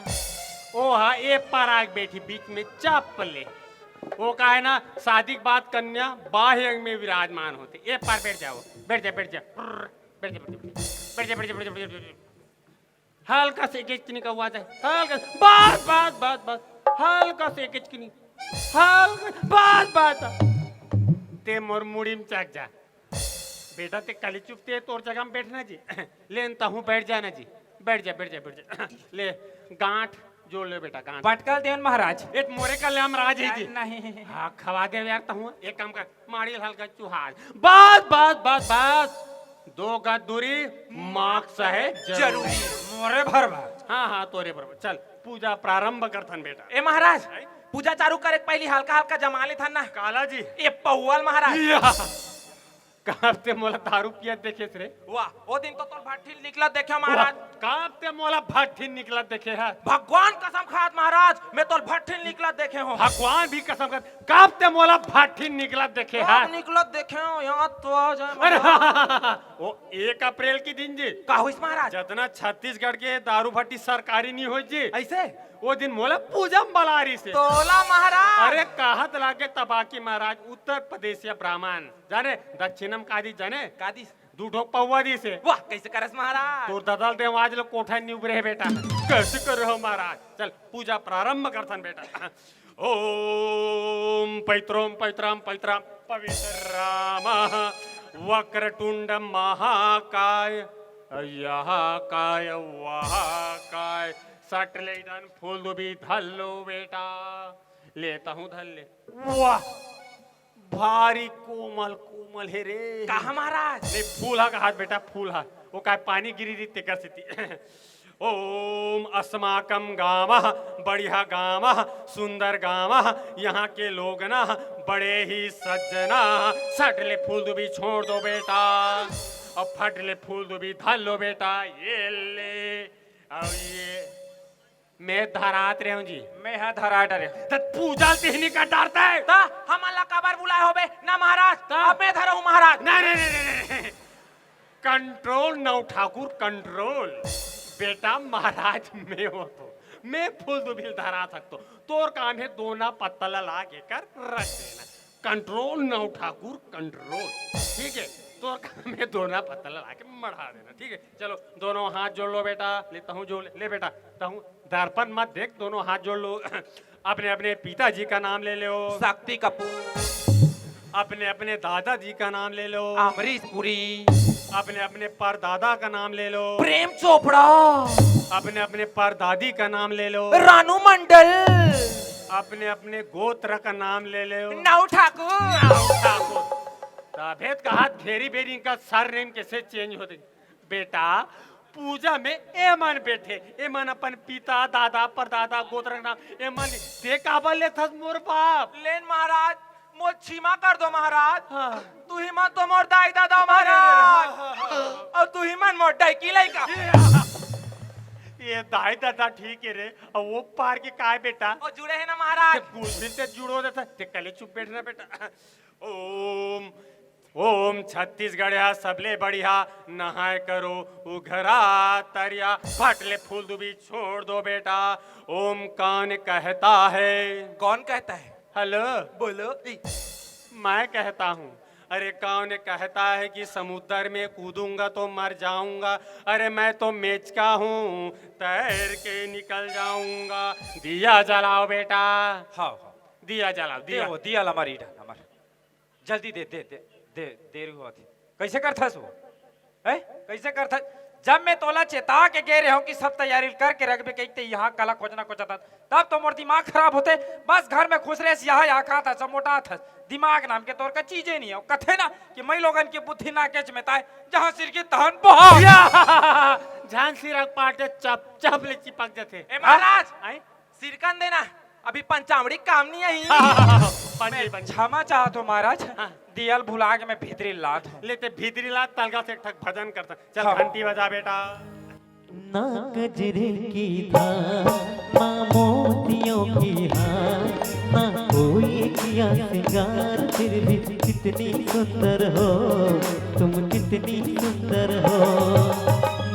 ओ हा ए पार आके बैठी बीच में चप ले। ओ का है ना, शादी के बाद कन्या बाह्य अंग में विराजमान होथे। ए पार बैठ जाओ, बैठ जा, बैठ जा, बैठ जा, बैठ जा, बैठ जा, बैठ जा, बैठ जा, बैठ जा। हल्का से एकेच किनी का आवाज है, हल्का से, बस, बस, बस, बस, हल्का से एकेच किनी, हल्का, बस, बस, बस। ते मोर मुड़ी में चढ़ जा। बेटा, ते कली चुप, ते तोर जगह में बैठना जी। लेन तहूँ बैठ जाना जी। बैठ जा, बैठ जा, बैठ जा। ले, गांठ जोड़ ले बेटा, गांठ। बटकल देवन महाराज। एक मोरे कल्याण राज है जी। नहीं। हाँ, खवा दे यार तहूँ। एक काम कर, माड़ी हल्का चुहार। बस, बस, बस, बस। दो गज दूरी, मास्क है जरूरी। जरूरी। मोरे भर भर। हाँ, हाँ, तोरे भर भर। चल, पूजा प्रारंभ करथन बेटा। ए महाराज, हैं? पूजा चालू करे के पहली हल्का हल्का जमा लेथन ना। काला जी। ए पौवल महाराज। या। कब ते मोला दारू पियत देखेस रे? वाह, ओ दिन तो तोर भट्ठी निकलत देखे हो महाराज। वाह, कब ते मोला भट्ठी निकलत देखे है? भगवान कसम खात महाराज, मैं तोर भट्ठी निकलत देखे हो। भगवान भी कसम खात, कब ते मोला भट्ठी निकलत देखे है? कब निकलत देखे हो, याद तो आ जाए अरे महाराज। ओ एक अप्रैल के दिन जी। का होइस महाराज? जतना छत्तीसगढ़ के दारू भट्ठी सरकारी नहीं होइस जी। ऐसे? ओ दिन मोला पूजा में बला रहिसे। तोला महाराज। अरे कहत लागे तबाकी महाराज, उत्तर प्रदेशिया ब्राह्मण। जाने, दक्षिणम का दिस जाने? का दिस? दू ठो पौवा दिसे। वाह, कैसे करस महाराज? तोर ददा ल देवाज लो कोठा नी उबरे हे बेटा। कैसे कर रहे हो महाराज? चल, पूजा प्रारंभ करथन बेटा। ओम पैत्रोम पैत्राम पैत्राम पवित्र राम वक्रतुंड महाकाय, यह काय वह काय। सट ले इधन फूल दुबी धर लो बेटा। लेता हूँ, धर ले। वाह, भारी कोमल कोमल हे रे। कहा महाराज? नहीं, फूल हा कहात बेटा, फूल हा। ओ काय पानी गिरी रही तेकर सेती। ओम अस्माकम गांव, बढ़िया गांव, सुंदर गांव, यहाँ के लोग ना बड़े ही सज्जना। सट ले फूल दुबी छोड़ दो बेटा, अब फट ले फूल दुबी धर लो बेटा। ये ले, अब ये मैं धरात रहे हूँ जी। मैं हा धरा डरे। त पूजा ल तिहनी का डरता है। त हमन ला काबर बुलाए होबे ना महाराज? त? अब मैं धरा हूँ महाराज। नहीं, नहीं, नहीं, नहीं, नहीं। कंट्रोल नौ ठाकुर, कंट्रोल। बेटा महाराज मैं हो तो, मैं फूल दुबी ल धरा सकतो। तोर काम है दोना पत्ता ला ला के कर रख देना। कंट्रोल नौ ठाकुर, कंट्रोल। ठीक है, तोर काम है दोना पत्ता ला ला के मढ़ा देना। ठीक है, चलो दोनों हाथ जोड़ लो बेटा। ले तहूँ जोड़ ले, ले बेटा, तहूँ दर्पण मत देख, दोनों हाथ जोड़ लो। अपने अपने पिताजी का नाम ले लो। शक्ति कपूर। अपने अपने दादाजी का नाम ले लो। अमरीश पुरी। अपने अपने परदादा का नाम ले लो। प्रेम चोपड़ा। अपने अपने परदादी का नाम ले लो। रानू मंडल। अपने अपने गोत्र का नाम ले लो। नौ ठाकुर। नौ ठाकुर। तभे त कहा घेरी बेरी इनका सरनेम कैसे चेंज होते। बेटा, पूजा में एमन बैठे, एमन अपन पिता, दादा, परदादा, गोत्र के नाम, एमन ले। ते काबर लेथस मोर बाप? लेन महाराज, मोर क्षमा कर दो महाराज। हाँ। तुही मन तो मोर दाई दादा अरे, अरे, महाराज। हाँ, हाँ, हाँ, हाँ। अउ तुही मन मोर डैकी लइका। ये, ये दाई दादा ठीक है रे, अब वो पार के काय बेटा? वो जुड़े है ना महाराज। ते पूछ भी ते जुड़ो देता, ते कले चुप बैठना बेटा। ओम, ओम छत्तीसगढ़िया सबले बढ़िया, नहाए करो उघरा तरिया, फट ले फूल दुबी छोड़ दो बेटा। ओम कौन कहता है? कौन कहता है? हेलो, बोलो। मैं कहता हूँ। अरे कौन कहता है कि समुद्र में कूदूंगा तो मर जाऊंगा? अरे मैं तो मेचका हूँ, तैर के निकल जाऊंगा। दिया जलाओ बेटा। हाँ, हाँ। दिया जलाओ, दे दिया। वो, दिया ला मारी डाल हमार। जल्दी दे, दे, दे, दे, देरी होवत हे। कैसे करथस वो? हैं? कैसे करथस? जब मैं तोला चेता के गे रहे हूँ कि सब तैयारी करके रखबे कहिके, यहाँ कला खोजना खोजत हस, तब तो मोर दिमाग खराब होथे। बस घर में खुश रहे, यहाँ यहाँ खात हस, मोटात हस, दिमाग नाम के तोर का चीजे नहीं है। कथे ना कि मई लोगन की बुद्धि नाकेच में ताय, जहाँ सिरकी तहन बहा। या! झन सिरक पाटे चप चप ले चिपक जथे। ए महाराज, आई? सिरकन देना, अभी पंचावड़ी काम नहीं आई। पंच मैं जी, पंच जी। क्षमा चाहत हूँ महाराज, हाँ। दियल भुला के मैं भीतरी लात हूँ। ले ते भीतरी लात, तलगा से एक ठक भजन करता। चल हाँ। घंटी बजा बेटा। ना गजरे की धार, ना मोतियों की हार, ना कोई किया श्रृंगार, फिर भी कितनी सुंदर हो तुम, कितनी सुंदर हो।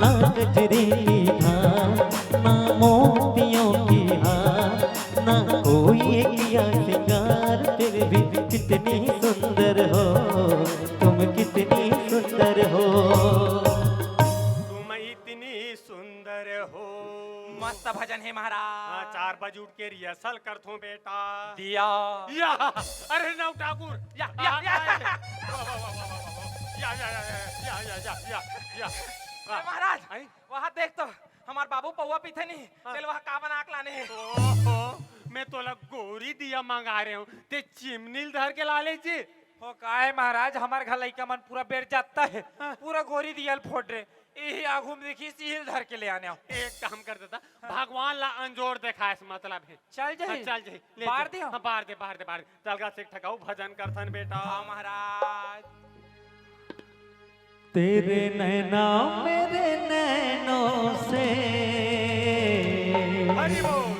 ना गजरे की धार, ना मोतियों की हार, ना कोई किया श्रृंगार, फिर भी कितनी सुंदर हो तुम, कितनी सुंदर हो। तुम इतनी सुंदर हो। मस्त भजन है महाराज। हाँ, चार बजे उठ के रिहर्सल करथों बेटा। दिया। या, अरे नव ठाकुर। या, या, या, या। वाह, वाह, वाह, वाह, वाह, वाह। या, या, या। ए, महाराज, आई? वहाँ देख तो, हमार बाबू पौवा पीथे नहीं, हाँ। तेल वहाँ का बना के लाने हैं। ओहो, मैं तोला गोरी दिया मंगा रहे हूँ, ते चिमनील धर के ला ले जी। हो काहे महाराज, हमार घर लइका मन पूरा बेर जाता है, हाँ। पूरा गोरी दिया ल फोड़ रहे। यही आगू में देखी, सील धर के ले आने आओ। एक काम कर देता, हाँ। भगवान ला अंजोर देखाए से मतलब है। चल जाही। हाँ, चल जाही। ले बार जा। दे हम। हाँ, बार दे, बार दे, बार दे। तलगा से एक ठकाऊ भजन करथन बेटा। हाँ महाराज। तेरे नैना मेरे नैनों से हरि बोल।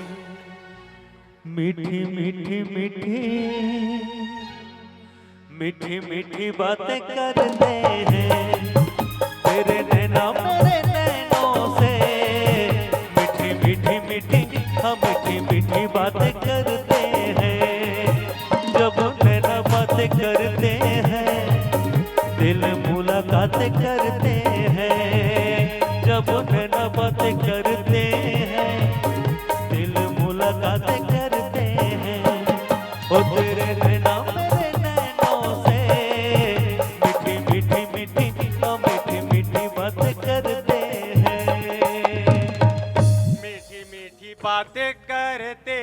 मीठी मीठी मीठी, मीठी मीठी बातें करते हैं। तेरे नैना मेरे नैनों से मीठी मीठी मीठी, हम मीठी मीठी बातें करते हैं। जब नैना बातें करते हैं, दिल मुलाकात करते हैं। जब नैना बातें करते हैं, दिल मुलाकात करते हैं। ओ तेरे नैना मेरे नैनों से मीठी मीठी मीठी, ओ मीठी मीठी बात करते हैं। मीठी मीठी बातें करते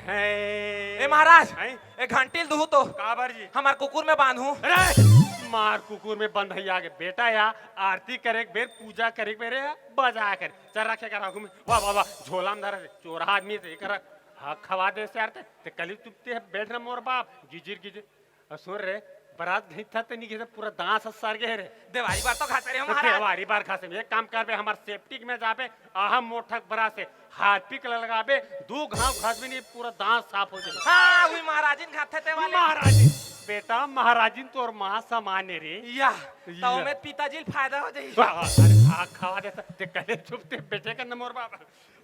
हैं। ए महाराज, हैं? ए घंटी ल दुहू तो। काबर जी? हमार कुकुर में बांधू। अरे मार कुकुर में बंधइया के बेटा या, आरती करे के बेर, पूजा करे के बेर या, बजा करे। चल रखे कर आगू में। वाह, वाह, वाह, झोला में धरा दे। चोरहा आदमी से एकर हक खवा दे से यार ते। ते कली चुपते है, बैठ ना मोर बाप, गिजिर गिजिर। अ, सुन रे, बरात घींचत ते नहीं घींचत, पूरा दांत ह सर गे रे। देवारी बार तो घासे रे तो महाराज। देवारी बार घासे। एक काम करबे, हमार सेप्टिक में जाबे, आहा मोठक बरा से हारपिक लगाबे, दू घाव घासबे नहीं, पूरा दांत साफ हो जाए। हाँ, वही महाराजिन घाथे ते वाले। महाराजिन, बेटा, महाराजिन तोर माँ समान है रे। या, या। तो में पिताजी ल फायदा हो जाई। वाह, वाह, अरे, आ, खवा दे, ते कले चुप ते बेटे का नंबर बाबा।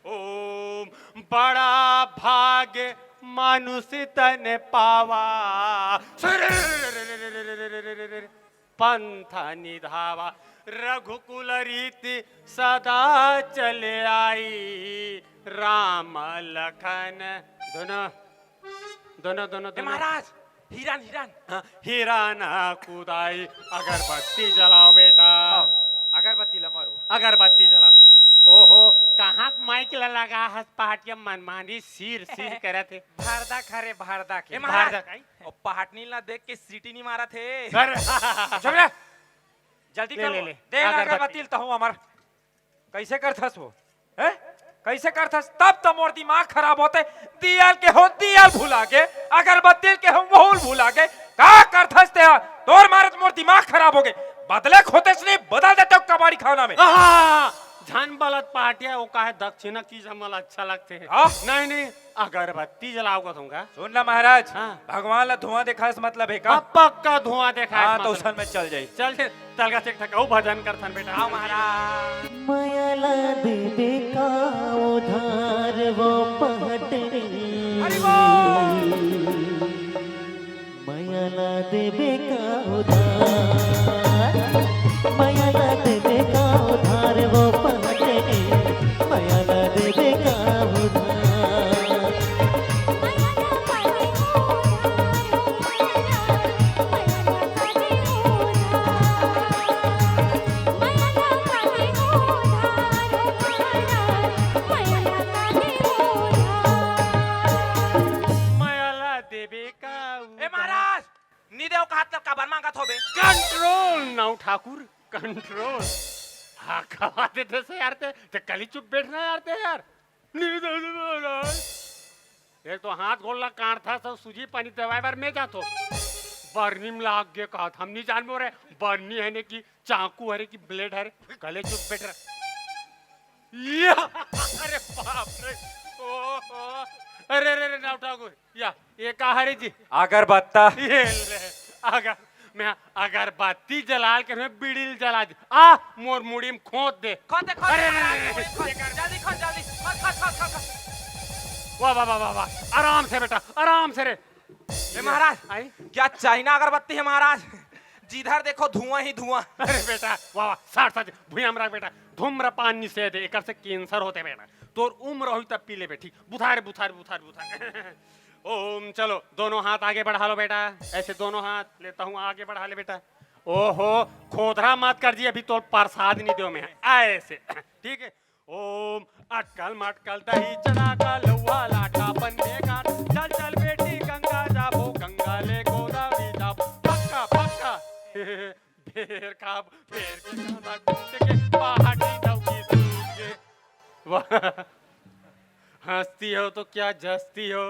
ओम बड़ा भाग मानुष तन पावा, पंथ निधावा, रघुकुल रीति सदा चले आई, राम लखन दोनों, दोनों, दोनों, ए दोनों। महाराज, हिरन, हिरन। हाँ, हिरन कुदाई, अगरबत्ती जलाओ बेटा। हाँ, अगरबत्ती ला मारो। अगरबत्ती जलाओ। ओहो, कहाँ माइक ला लगा हस पहाटिया मनमानी सिर, सिर करत हे। भारदा खा रे, भारदा के। ए महाराज, भारदा खाई? ओ पहाटनी ला देख के सीटी नहीं मारत हे। अरे। चुप रह। जल्दी ले, कर ले, वो। ले। दे ना अगरबत्ती। अगरबत्ती ल तहूँ हमर। कैसे करथस वो? हैं? कैसे करथस? तब तो मोर दिमाग खराब होते। दियल के हो, दियल भुला गे, अगरबत्ती के हो, वहू ल भुला गे। का करथस ते हा? तोर मारे तो मोर दिमाग खराब हो गे। बदले खोतेस नहीं, बदल देते हो कबाड़ी खाना में। आहा! झन बलत पाटिया, वो काहे दक्षिणा चीज हमला अच्छा लगते है। हाँ? नहीं, नहीं, अगरबत्ती जलाओगा तुमका। सुन ना महाराज, हाँ। भगवान ला धुआं देखाए से मतलब है का? अब पक्का धुआं देखाए हाँ, से तो मतलब। उसन में चल जाई। चल, चल, तलगा से एक ठक अउ भजन करथन बेटा। आओ महाराज। मया ला देबे का उधार वो पहटनी। हरि बोल। मया ला देबे का उधार, मया ला देबे का उधार वो पहटनी, मया ला देबे का उधार। कंट्रोल। हाँ, खवा देते से यार ते, ते कली चुप बैठना यार ते यार। नहीं दादा महाराज। एक तो हाथ गोड़ ला कांटथा, सब सूजी पानी दवाई बर मैं जाथो। बरनी में लाग गे कहत, हम नहीं जानबो रे, बरनी है ने कि चाकू हरे कि ब्लेड हरे, कले चुप बैठ रहा। या, अरे बाप रे, ओ, ओ, अरे, अरे, अरे, नाव ठाकुर, या, ये का हरे जी? अगरबत्ता। ये ले, अगर, मैं अगरबत्ती जलाल के मैं बीड़ी ल जला दी। आ, मोर मुड़ी में खोद दे। खोद दे, खोद दे, अरे, अरे, अरे, अरे, अरे, खोद, जल्दी खोद, जल्दी। खोद, खोद, खोद, खोद, खोद। वाह, वाह, वाह, वाह, वाह। आराम से बेटा, आराम से रे। ए महाराज, आई? क्या चाइना अगरबत्ती है महाराज? जिधर देखो धुआं ही धुआं। अरे बेटा, वाह, वाह, साठ, साठ, भुइयां में रख बेटा। धूम्रपान निषेध है, एकर से कैंसर होते बेटा। तोर उम्र होई तब पी ले बेटी। बुधार, बुधार, बुधार, बुधार। ओम, चलो, दोनों हाथ आगे बढ़ा लो बेटा। ऐसे दोनों हाथ लेता हूँ, आगे बढ़ा ले बेटा। ओहो, खोदरा मत कर जी, अभी तो प्रसाद नहीं दो मैं। ऐसे, ठीक है। ओम, अटकल मटकल दही चना का लौवा लाटा बन में गाट। चल चल बेटी गंगा जाबो, गंगा ले गोदावरी जाबो। पक्का, पक्का। बेर खाब, बेर के खाना कूट के, पहाड़ी दौकी सूत के। वाह। हंसती हो तो क्या जसती हो?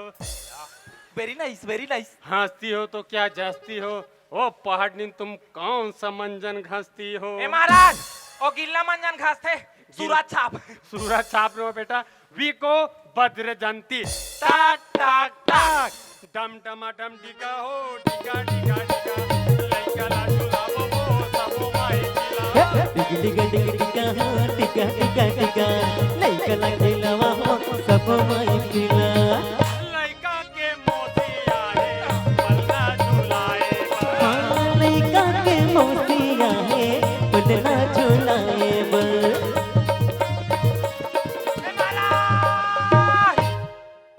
Very nice, very nice। हंसती हो तो क्या जसती हो? ओ पहाड़नी, तुम कौन सा मंजन घसती हो? ए महाराज, ओ गिल्ला मंजन घसथे, सूरज छाप। सूरज छाप रे बेटा, वी को बज्र जंती। टाक, टाक, टाक। डम डमा डम डिगा हो, डिगा, डिगा, डिगा। लइका ला झुलाबो हो, सबो माई खिला। डिग डिग डिग डिगा हो, डिगा डिगा डिगा, लइका ला खिलावा हो, सबो माई खिला। लइका के मौसी आहे, पलना झुलाए बर। हाँ, लइका के मौसी आहे, पलना झुलाए बर। ए महाराज!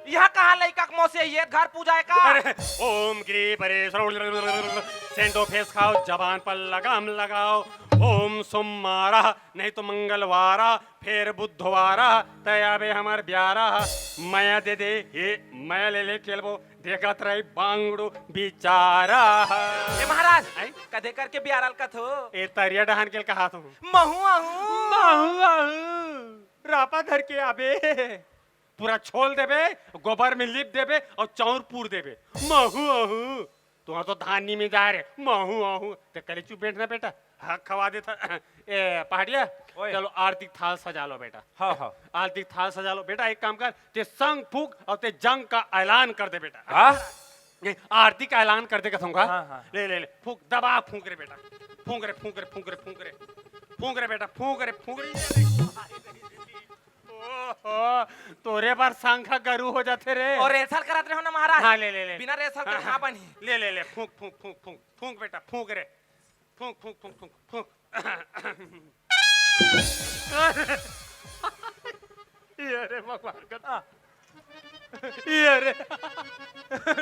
यहाँ कहाँ लइका के मौसी है? ये घर पूजा है का? अरे, ओम गिरी परे सरो-, सेंटो फेस खाओ, जबान पर लगाम लगाओ। ओम सोमवारा, नहीं तो मंगलवारा, फेर बुधवारा, तय आबे हमर ब्यारा। मया दे दे, हे, मया ले ले खेलबो, देखत रही बांगड़ू बिचारा। ए महाराज, आई? कदे करके ब्यारल कथो? ए तरिया डहान के कहा तू? महू आहू। महू आहू। रापा धर के आबे। पूरा छोल देबे, गोबर में लिप देबे और चौर पूर देबे। महू अहू, तुहा तो धान नी में जाए रे, महू अहू। ते कले चुप बैठना बेटा, हक खवा देता। ए पहाड़िया, ओए। चलो आरती थाल सजा लो बेटा। हाँ, हाँ। आरती थाल सजा लो बेटा। एक काम कर, ते संग फूक और ते जंग का ऐलान कर दे बेटा। हाँ? नहीं, आरती का ऐलान कर दे कसम का। हाँ, हाँ। ले, ले, ले, फूक, दबा फूक रे बेटा। फूक रे, फूक रे, फूक रे, फूक रे। फूक रे बेटा, फूक रे, फूक रे। ओहो, तोरे बर संग ह गरू हो जाथे रे। और rehearsal करत रहो ना महाराज। हाँ, ले, ले, ले। बिना rehearsal करे हाँ, हाँ। बनी। ले, ले, ले, फूंक, फूंक, फूंक, फूंक, फूंक बेटा, फूंक रे। फूंक, फूंक, फूंक, फूंक, फूंक। ये रे भगवान का। ये रे।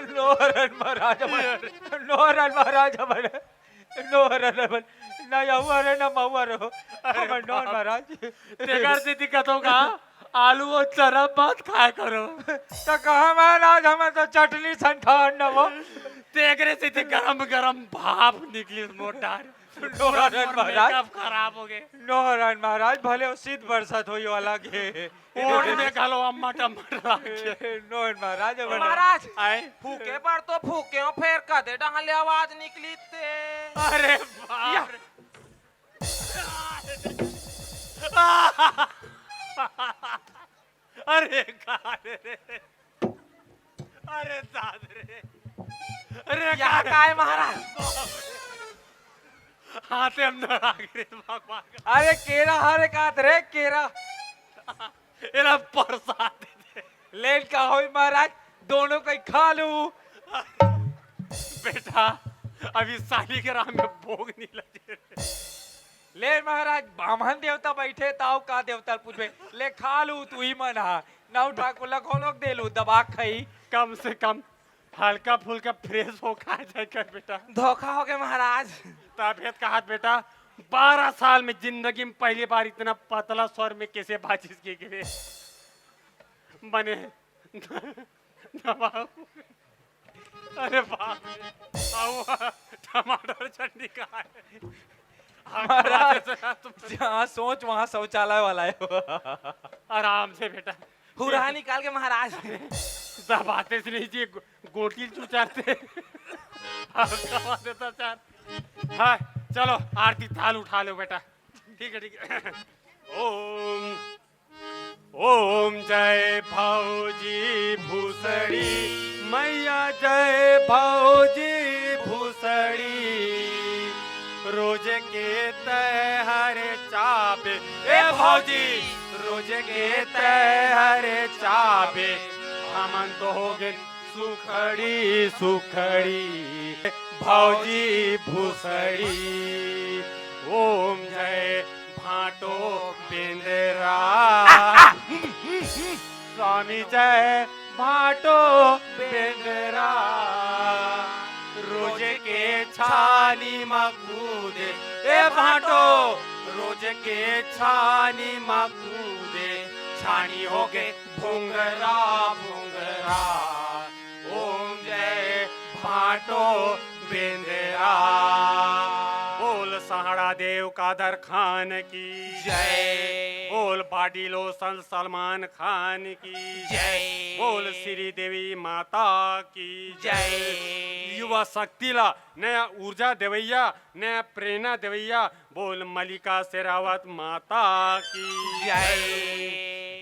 नोहरन महाराज हमर। ये रे। नोहरन महाराज हमर। नोहरन हमर। ना यहुआ रे, ना महुआ रे हो। अरे हमर नोहरन बाप। महाराज। तेकर से दिक्कत होगा। आलू अउ चना मत खाए करो। त कहा महाराज, हमर तो चटनी संठान न हो। तेकरे से ते गरम गरम भाप निकलिस मोर डार। नोहरन मोर महाराज। Makeup खराब हो गे। नोहरन महाराज, भले ओ शीत बरसत होई वाला गे। ओट में घलो अम्मा टमाटर लागे। नोहरन महाराज, अब महाराज, आए? फूके बर तो फूके हो, फेर कदे डहान ले आवाज निकलिस ते। अरे बाप या। रे। अरे का रे, रे। अरे दाद रे। अरे या का रे? काय महाराज? हाथे में धरा के रे भगवान। अरे केरा हरे का रे, केरा। एला परसाद दे दे। लेन का होई महाराज, दोनों कहीं खा लू। बेटा, अभी सालिग्राम में भोग नहीं लगे। ले महाराज, बामन देवता बैठे, ताऊ का देवता ल पूछबे। ले खा लू, तू ही मन हा। नाऊ ठाकुर ला घोलोक दे लू, दबा के खाई। कम से कम हल्का फुल्का fresh हो खा जाए कर बेटा। धोखा हो गए महाराज। तबियत का हाथ बेटा, बारह साल में जिंदगी में पहली बार इतना पतला स्वर में कैसे बातचीत की गई? मने दबाओ। अरे बाप रे, आऊ टमाटर चटनी का है? महाराज, जहाँ सोच वहाँ शौचालय वाला है। आराम से बेटा। हुरहा निकाल के महाराज। सब आते से नहीं जी, गो-, गोटी चुचाते। अब कमा देता चार। हाँ, चलो आरती थाल उठा लो बेटा। ठीक है, ठीक है। ओम, ओम जय भौजी भूसड़ी, मैया जय भौजी भूसड़ी। रोज के तैहर चाबे, ए भौजी, रोज के तैहर चाबे, हमन तो हो गए सुखड़ी सुखड़ी। भौजी भूसड़ी, ओम जय भाटो बेंदरा। स्वामी जय भाटो बेंदरा। रोज के छानी म कूदे, ए भाटो, रोज के छानी म कूदे, छानी होगे भुंगरा भुंगरा। ओम जय भाटो बेंदरा। बोल सहाड़ा देव कादर खान की जय। बोल body lotion सलमान खान की जय। बोल श्री देवी माता की जय। युवा शक्ति ला नया ऊर्जा देवैया, नया प्रेरणा देवैया, बोल मलिका शेरावत माता की जय।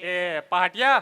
ए पहाटिया,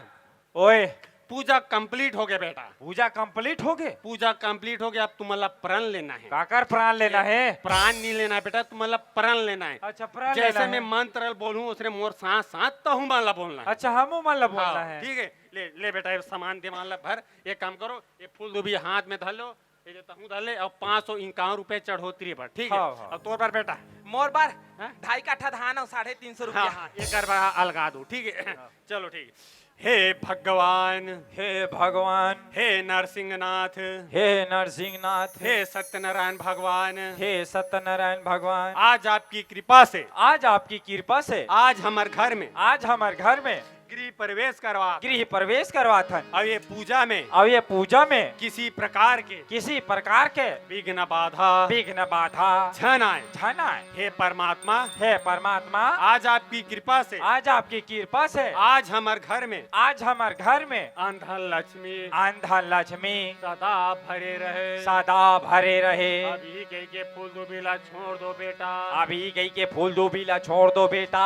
ओए, पूजा complete हो गए बेटा। पूजा complete हो गए? पूजा complete हो गया। अब तुमन ला प्रण लेना है। काकर प्राण लेना ए, है? प्राण नहीं लेना है बेटा, तुमन ला प्रण लेना है। अच्छा, प्रण जैसे लेना मैं है। मंत्र बोलूं, उसने मोर साथ साथ तहु मन ला बोलना है। अच्छा, हमू मन ला बोलना हाँ, है। ठीक है, ले ले बेटा, ये सामान दीवान ला भर। एक काम करो, ये फूल दूबी हाथ में धर लो, ये जो तहूं धर ले, और पाँच सौ इक्यावन रुपए चढ़ोतरी पर, ठीक है? हाँ, हाँ। अब तोर पर बेटा। मोर बर हाँ? ढाई काठा धान और साढ़े तीन सौ रुपया। हाँ, हाँ, एक बार अलगा दो, ठीक है? हाँ। चलो, ठीक। हे भगवान, हे भगवान, हे नरसिंहनाथ, हे नरसिंहनाथ, हे सत्यनारायण भगवान, हे सत्यनारायण भगवान, आज आपकी कृपा से, आज आपकी कृपा से, आज हमारे घर में, आज हमारे घर में गृह प्रवेश करवा, गृह प्रवेश करवाथन। अब ये पूजा में, अब ये पूजा में किसी प्रकार के, किसी प्रकार के विघ्न बाधा, विघ्न बाधा झन आए। झन आए। हे परमात्मा, हे परमात्मा, आज आपकी कृपा से, आज आपकी कृपा से, आज हमारे घर में, आज हमारे घर में अन धन लक्ष्मी, अन धन लक्ष्मी सदा भरे रहे, सदा भरे रहे। अभी कह के फूल दूबी ला छोड़ दो बेटा। अभी कह के फूल दूबी ला छोड़ दो बेटा।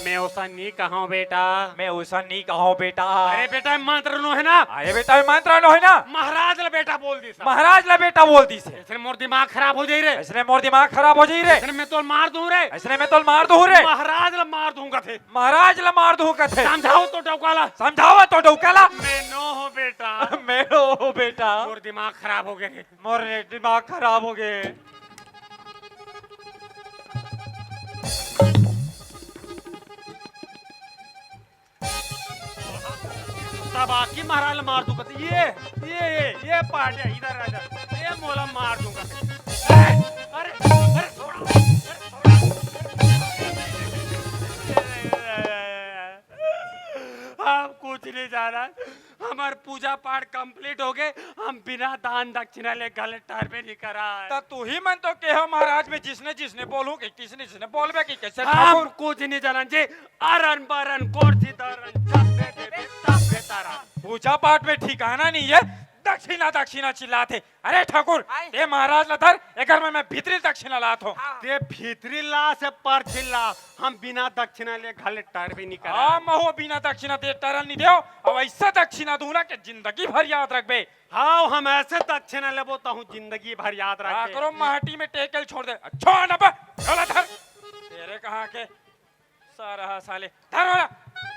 मैं ओसन नी कहूँ बेटा। मैं ओसन नी कहूँ बेटा। अरे बेटा, मंत्र नो है ना। अरे बेटा, मंत्र नो है ना। महाराज ला बेटा बोल दिस। महाराज ला बेटा बोल दिस। इसने मोर दिमाग खराब हो जाई रे। इसने मोर दिमाग खराब हो जाई रे। इसने मैं तो मार दूं रे। इसने मैं तो मार दूं रे। महाराज ला मार दूंगा थे। महाराज ला मार दूं कथे। समझाओ तो डौका ला। समझाओ तो डौका ला। मैं नो हो बेटा। मैं नो हो बेटा। मोर दिमाग खराब हो गए। मोर दिमाग खराब हो गए। तब आके महाराज ला मार दूंगा। ये, ये, ये, ये पार्टी इधर आ जा। ये मोला मार दूंगा। अरे, अरे, थोड़ा, अरे, थोड़ा। हम कुछ नहीं जाना। हमार पूजा पाठ complete हो गए, हम बिना दान दक्षिणा ले गलत टहरबे नहीं करा। त तू ही मन तो कहो महाराज में जिसने जिसने बोलूं कि किसने जिसने बोलबे कि कैसे हम ठाकुर? कुछ नहीं जानन जी, अरन बरन कोर्सी दरन जब दे देबे तब बेतारा। पूजा पाठ में ठिकाना नहीं है, दक्षिणा दक्षिणा चिल्लाते। अरे ठाकुर, आय। ए महाराज ला धर, एकर में मैं भीतरी दक्षिणा लात हूँ। हाँ। ते भीतरी ला से परछी ला, हम बिना दक्षिणा ले घले टरबे नहीं करा। हाँ, महू बिना दक्षिणा दे टरन नहीं देव, अब ऐसा दक्षिणा दूं ना कि जिंदगी भर याद रखबे। हाँ, हम ऐसे दक्षिणा लेबो तहूँ जिंदगी भर याद रखबे। करो माटी में टेकल छोड़ दे। अच्छा ना बे, ला धर। तेरे कहाँ के सारा हा साले। धर वाला।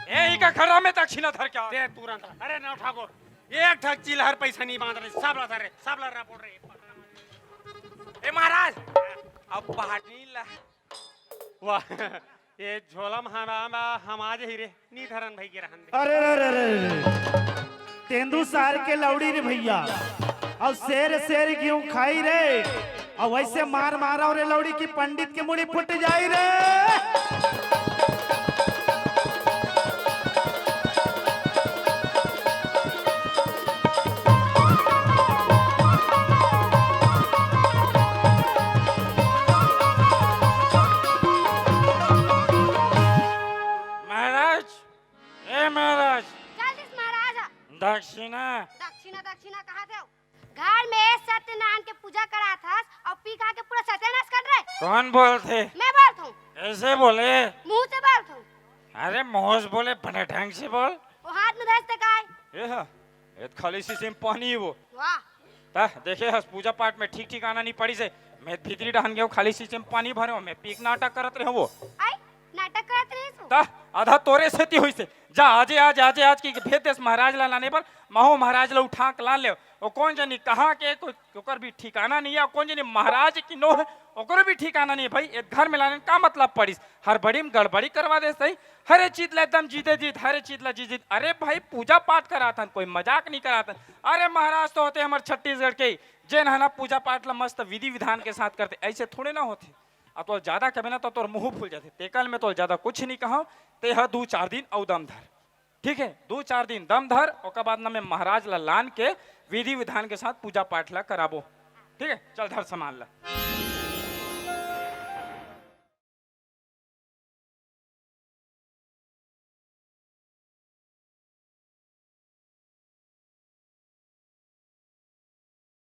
ए, इका खड़ा में दक्षिणा धर क्या? दे तुरंत। अरे ना ठाकुर, एक ठक चिल्हर पैसा नहीं बांध रहे, सब ला धर रे, सब ला रहा बोल रहे। ए महाराज, अब पहाटनी ला। वाह, ये झोला में हम, हम, हम आज ही रे, नी धरन भाई के रहन दे। अरे, अरे, अरे, अरे, अरे। तेंदू सार के लौड़ी रे भैया, और शेर शेर गेहूं खाई रे, और वैसे मार मारा रे लौड़ी की पंडित के मुड़ी फुट जाई रे। दक्षिणा। दक्षिणा दक्षिणा कहा थे? घर में सत्यनारायण के पूजा करात हस अउ पी खा के पूरा सत्यानाश कर रहे। कौन बोलथे? मैं बोलत हूँ। कैसे बोले? मुंह से बोलत हूँ। अरे मुंह से बोले, बने ढंग से बोल। वो हाथ में धरस ते काय? ये हा, ये तो खाली शीशे में पानी हे वो। वाह। ता देखे हस, पूजा पाठ में ठीक ठिकाना नहीं पड़िस हे। मैं भीतरी डहन गेंव, खाली शीशे में पानी भरेंव, मैं पी के नाटक करत रहेंव वो। आई, नाटक करत रहे तू? ता आधा तोरे सेती होइस हे। जा आजे आज, आजे आज की भेज देस महाराज ला लाने बर। महूँ महाराज ला उठा के लान लेंव। वो कोन जनी कहाँ के, कोई ओकर भी ठिकाना नहीं हे। कोन जनी महाराज की नोह हे, ओकरो भी ठिकाना नहीं हे। भाई, ए घर में लाने का मतलब पड़िस? हड़बड़ी में गड़बड़ी करवा देस। हरे चीज ला एकदम जीते जीत, हरे चीज ला जीते जीत। अरे भाई, पूजा पाठ कराथन, कोई मजाक नहीं कराथन। अरे महाराज तो होथे हमर छत्तीसगढ़ के, जेन ह ना पूजा पाठ ला मस्त विधि विधान के साथ करथे, ऐसे थोड़े ना होथे। अब तो ज्यादा कबे ना तो तोर मुंह फूल जाथे। तेकर ले मैं तो ज्यादा कुछ नहीं कहंव, तेहा दू चार दिन अउ दम धर, ठीक हे? दू चार दिन दम धर, ओकर बाद ना मैं महाराज ला लान के विधि विधान के साथ पूजा पाठ ला कराबो, ठीक हे? चल धर सामान ला।